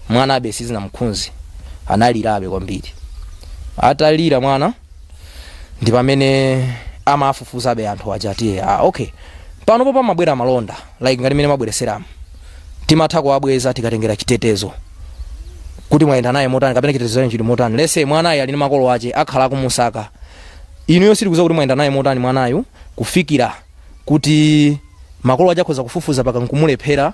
Mwana abe sizinamkhunze, analirabe kwambiri. Atalira mwana ndi pamene amafufuzabe anthu aja atiye, "Ah, okay, panopo pamabwera malonda like ngati mene mabwereseramo, timatha kuwabweza tikatengera chitetezo kuti mwayenda naye motani kapena chitetezo chanu chili motani. Lese mwanayi ali ndi makolo ache akhala akumusaka, inuyo sitikudziwa kuti mwayenda naye motani mwanayu kufikira kuti makolo ache akhoza kufufuza paka nkumulephera.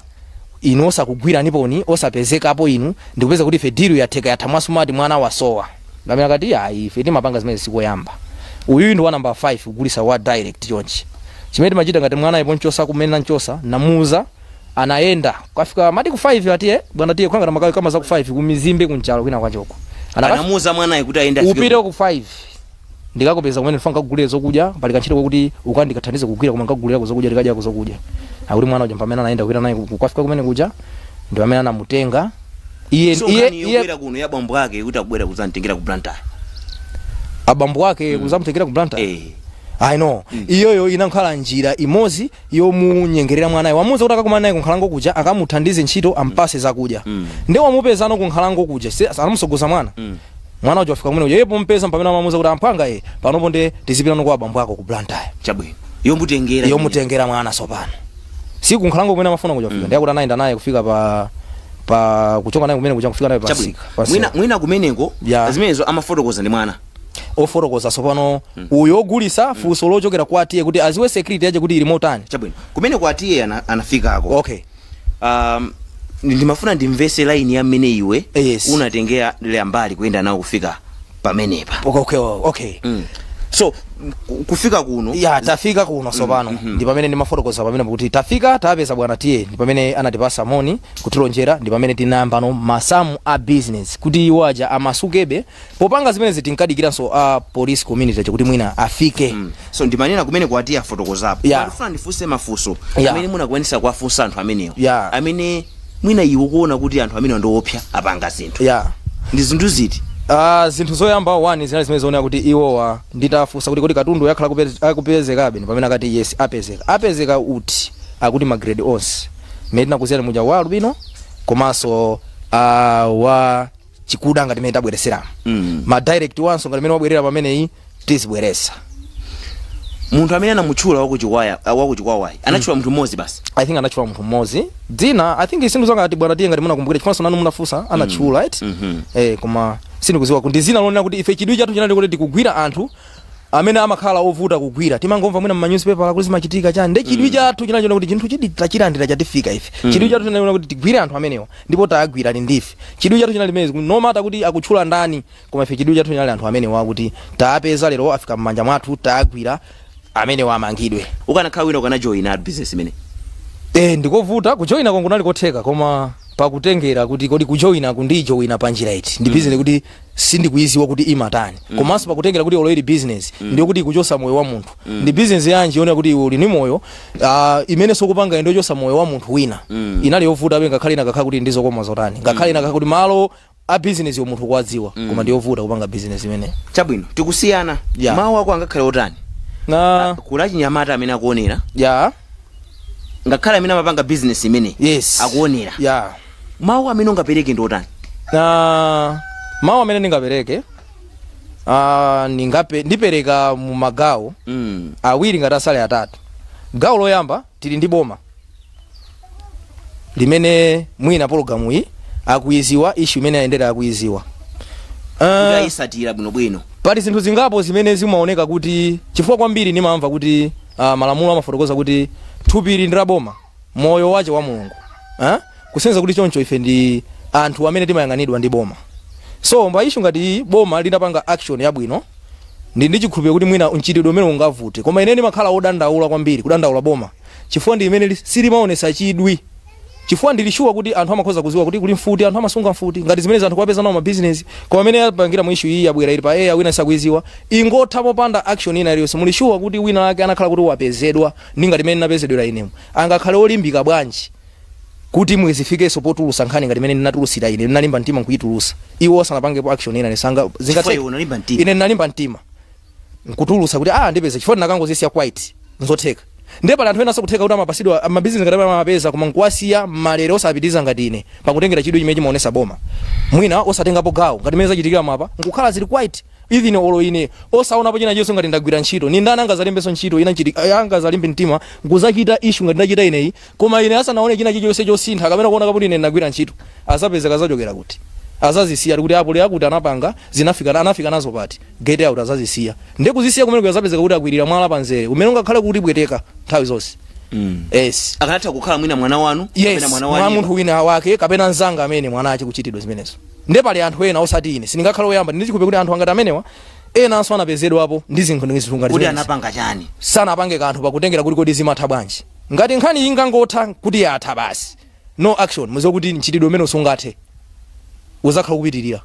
Inu osakugwira niponi, osapezekapo inu, ndikupeza kuti ife deal yatheka, yatha mwasumati, mwana wasowa. Pamene akati ayi, ife timapanga zimene sikoyamba, uyuyu ndi wa number 5 kugulisa wa direct chonchi. Chimene timachita, ngati mwana ipo nchosa kumene nchosa namuza, anayenda kafika mati ku 5, atiye bwana tiye kwanga makawi kama za ku 5 kumizimbe kunchalo kwina kwachoko. Anamuuza mwanayi kuti ayende afike Upite ku 5, ndikakupeza kumene ndifuna kugulira zokudya, pali kantchito kokuti ukandikathandize kugwira, koma nkagulira zokudya, tikadya zokudya. Akuti mwana uja pamene anayenda kupita naye kukafika kumene kuja, ndi pamene anamutenga iye. So Iye nkhani iye yobwera kuno ya bambo ake kuti akubwera kudzamtengera ku Blantyre. Abambo ake kuzamutengera ku Blantyre? Eh. I know. Iyoyo inakhala njira imodzi yomunyengerera mwanayo. Wamuwuza kuti akakumana naye kunkhalango kuja, akamuthandize ntchito, ampase zakudya. Ndi wamupezano kunkhalango kuja, anamusogoza mwana. Mwana uja wafika kumene kuja, iye pompeza pamene amamuwuza kuti amphanga ye panopo ndi tizipitano kwa abambo ako ku Blantyre. Chabwino, yomutengera. Yomutengera mwana sopano si kunkhalango kumene amafuna kuja kufika. Ndiye kuti anayenda naye kufika pa kuchoka naye kumene kuja kufika naye pa Chabwino. sika. Mwina kumeneko zimenezo amafotokoza ndi mwana. Ofotokoza sopano uyo ogulisa, funso lochokera kwa atiye kuti aziwe security yache kuti ili motani. Chabwino, kumeneko atiye anafikako. Ndimafuna ndimvese line ya mmene iwe unatengera mbali kuyenda nawo kufika pamenepa. Okay. So kufika kuno. Ya, tafika kuno sopano. Ndi pamene ndimafotokoza pamene kuti tafika, tapeza bwana tiye, ndi pamene anatipasa moni kutilonjera, ndi pamene tinayambano masamu a business kuti iwo aja amasukebe popanga zimenezi. Tinkadikiranso a police community aja kuti mwina afike. So ndimanena kumene kwati afotokozapo. Ndifuna ndifunse mafunso amene munakwanisa kuwafunsa anthu amenewo, amene mwina iwe kuona kuti anthu amenewo ndiopsa, apanga zinthu. Ndi zinthu ziti? Zinthu zoyamba one zinali zimene zooneka kuti iwowa, nditafunsa kuti kodi katundu yakhala akupezekabe, ndi pamene akati yes, apezeka. Apezeka uti? Akuti ma grade onse mmene tinakuziyani muja, wa albino komanso wa chikuda ngati mmene tabwereseramo. Ma direct wanso ngati mmene wabwerera pameneyi tizibweresa. Munthu amene anamutchula wakuchikwawayi anatchula munthu mmodzi basi? I think anatchula munthu mmodzi dzina. I think sindikuziwa ngati bwana tiye ngati munakumbukira, chifukwa nanu munafunsa, anatchula, right? Eh, koma sindikuziwa kuti zina lonena kuti ife chidwi chathu chinali kuti tikugwira anthu amene amakhala ovuta kugwira. Timangomva mwina mma newspaper kuti zimachitika chani, ndi chidwi chathu chinali chona kuti chinthu chidi tachilandira, chatifika ife. Chidwi chathu chinali kuti tigwire anthu amenewa, ndipo tagwira ndi ndife. Chidwi chathu chinali mezi, no matter kuti akutchula ndani, koma ife chidwi chathu chinali anthu amenewa, kuti tapeza lero, afika m'manja mwathu, tagwira amenewa, amangidwe. Ukanakhala wina, ukanajoyina business imene? Eh, ndikovuta kujoyina, konkunali kotheka, koma pakutengera kuti kodi kujoyina kundijoyina pa njira iti ndi business kuti sindikuiziwa kuti imatani, komanso pakutengera kuti olo ili business ndiyo kuti ikuchosa moyo wa munthu, ndi business yanji yonena kuti iwe uli ni moyo imene sokupanga ndiyo chosa moyo wa munthu wina? Inali yovuta abe, ngakhale inakakhala kuti ndizokoma zotani, ngakhale inakakhala kuti malo a business yo munthu kuwadziwa, koma ndiyovuta kupanga business imene. Chabwino, tikusiyana. Mawu ako angakhale otani Na kula chinyamata amene akuonera, ngakhale amene amapanga business imene akuonera, mawu amene ungapereke ndi otani? Na mawu amene ndingapereke, ndipereka mu magawo awiri ngati asale atatu. Gawo loyamba, tili ndi boma limene mwina pologalamu iyi akuiziwa, issue imene ayendera akuiziwa. Kuti ayisatira bwinobwino. Pali zinthu zingapo zimene zimaoneka kuti, chifukwa kwambiri ndimamva kuti malamulo amafotokoza kuti thupi ili ndi la boma, moyo wache wa Mulungu, eh? Kusenza kuti choncho ife ndi anthu amene timayang'anidwa ndi boma. So pa issue ngati iyi, boma linapanga action yabwino, ndi chikhulupiriro kuti mwina mchitidwe umene ungavute. Koma ine ndimakhala wodandaula kwambiri, kudandaula boma, chifukwa ndi imene silimaonesa chidwi, chifukwa ndili sure kuti anthu amakhoza kuziwa kuti kuli mfuti, anthu amasunga mfuti ngati zimene anthu kuwapeza nawo mabizinesi. Koma amene apangira mu issue iyi yabwera ili pa air, wina sakuiziwa, ingotha popanda action ina iliyonse. Muli sure kuti wina lake anakhala kuti wapezedwa ndi ngati imene napezedwera inemo, angakhale olimbika bwanji kuti mwezifikenso potulusa nkhani ngati imene ndinatulusira ine, ndinalimba mtima nkuyitulusa, iwo osanapangepo action ina nisanga Chifukwa zingatheke? iwe unalimba mtima. Ine ndinalimba mtima nkutulusa kuti ah, ndipeze, chifukwa ndinakangozisiya quiet, nzotheka. Ndiye pali anthu ena sakutheka kuti amapasidwa mabizinesi ngati amene amapeza, koma nkuwasiya malere osapitiriza ngati ine, pakutengera chidwi chimene chimaonesa boma, mwina osatengapo gawo ngati mene zachitikira mapa, nkukhala zili quiet, even olo ine osaonapo china chonse ngati ndagwira ntchito. Ni ndani angazalimbenso ntchito ina nchiti angazalimbe mtima nkuzachita issue ngati ndachita ineyi, koma ine asanaone china chilichonse chosintha kapena kuona kuti ine ndagwira ntchito? Azapezeka azachokera kuti azazisiya kuti apo akuti anapanga zinafika, anafika nazo pati? Get out, azazisiya. Ndiye kuzisiya kumene kuyazapezeka kuti akwirira mwala panzere umene ungakhale kuti bweteka nthawi zonse. Yes. Akanatha kukhala mwina mwana wanu Yes. kapena mwana Mwa wa munthu wina wake kapena mzanga amene mwana ache kuchitidwa zimenezo. Nde pali anthu ena, osati ine, sindingakhala woyamba. Ndichikupe kuti anthu angati amenewa enanso anapezedwapo ndi zinthu ngati Kuti zimenezi. anapanga chani? Sanapange kanthu, pakutengera kuti kodi zimatha bwanji? Ngati nkhani ingangotha kuti yatha basi, no action, muziwe kuti mchitidwe umene usungathe, uzakhala kupitirira,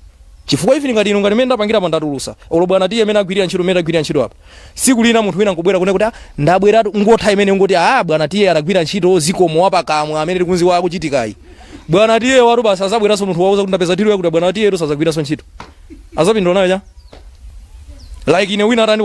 chifukwa ife ngati inu, ngati mmene ndapangira pa, ndatulusa olo bwana tiye amene agwirira ntchito, mmene agwirira ntchito apa, siku lina munthu wina nkubwera kune kuti, "Ah, ndabweratu," ngotha imene ngoti, "Ah, bwana tiye anagwira ntchito, zikomo," wapakamwa amene tikunziwa akuchitikayi. Bwana tiye watu basi azabweranso munthu wauza kuti ndapeza deal yakuti bwana tiye sazagwiranso ntchito, azapindula nayo cha like ine wina atandi.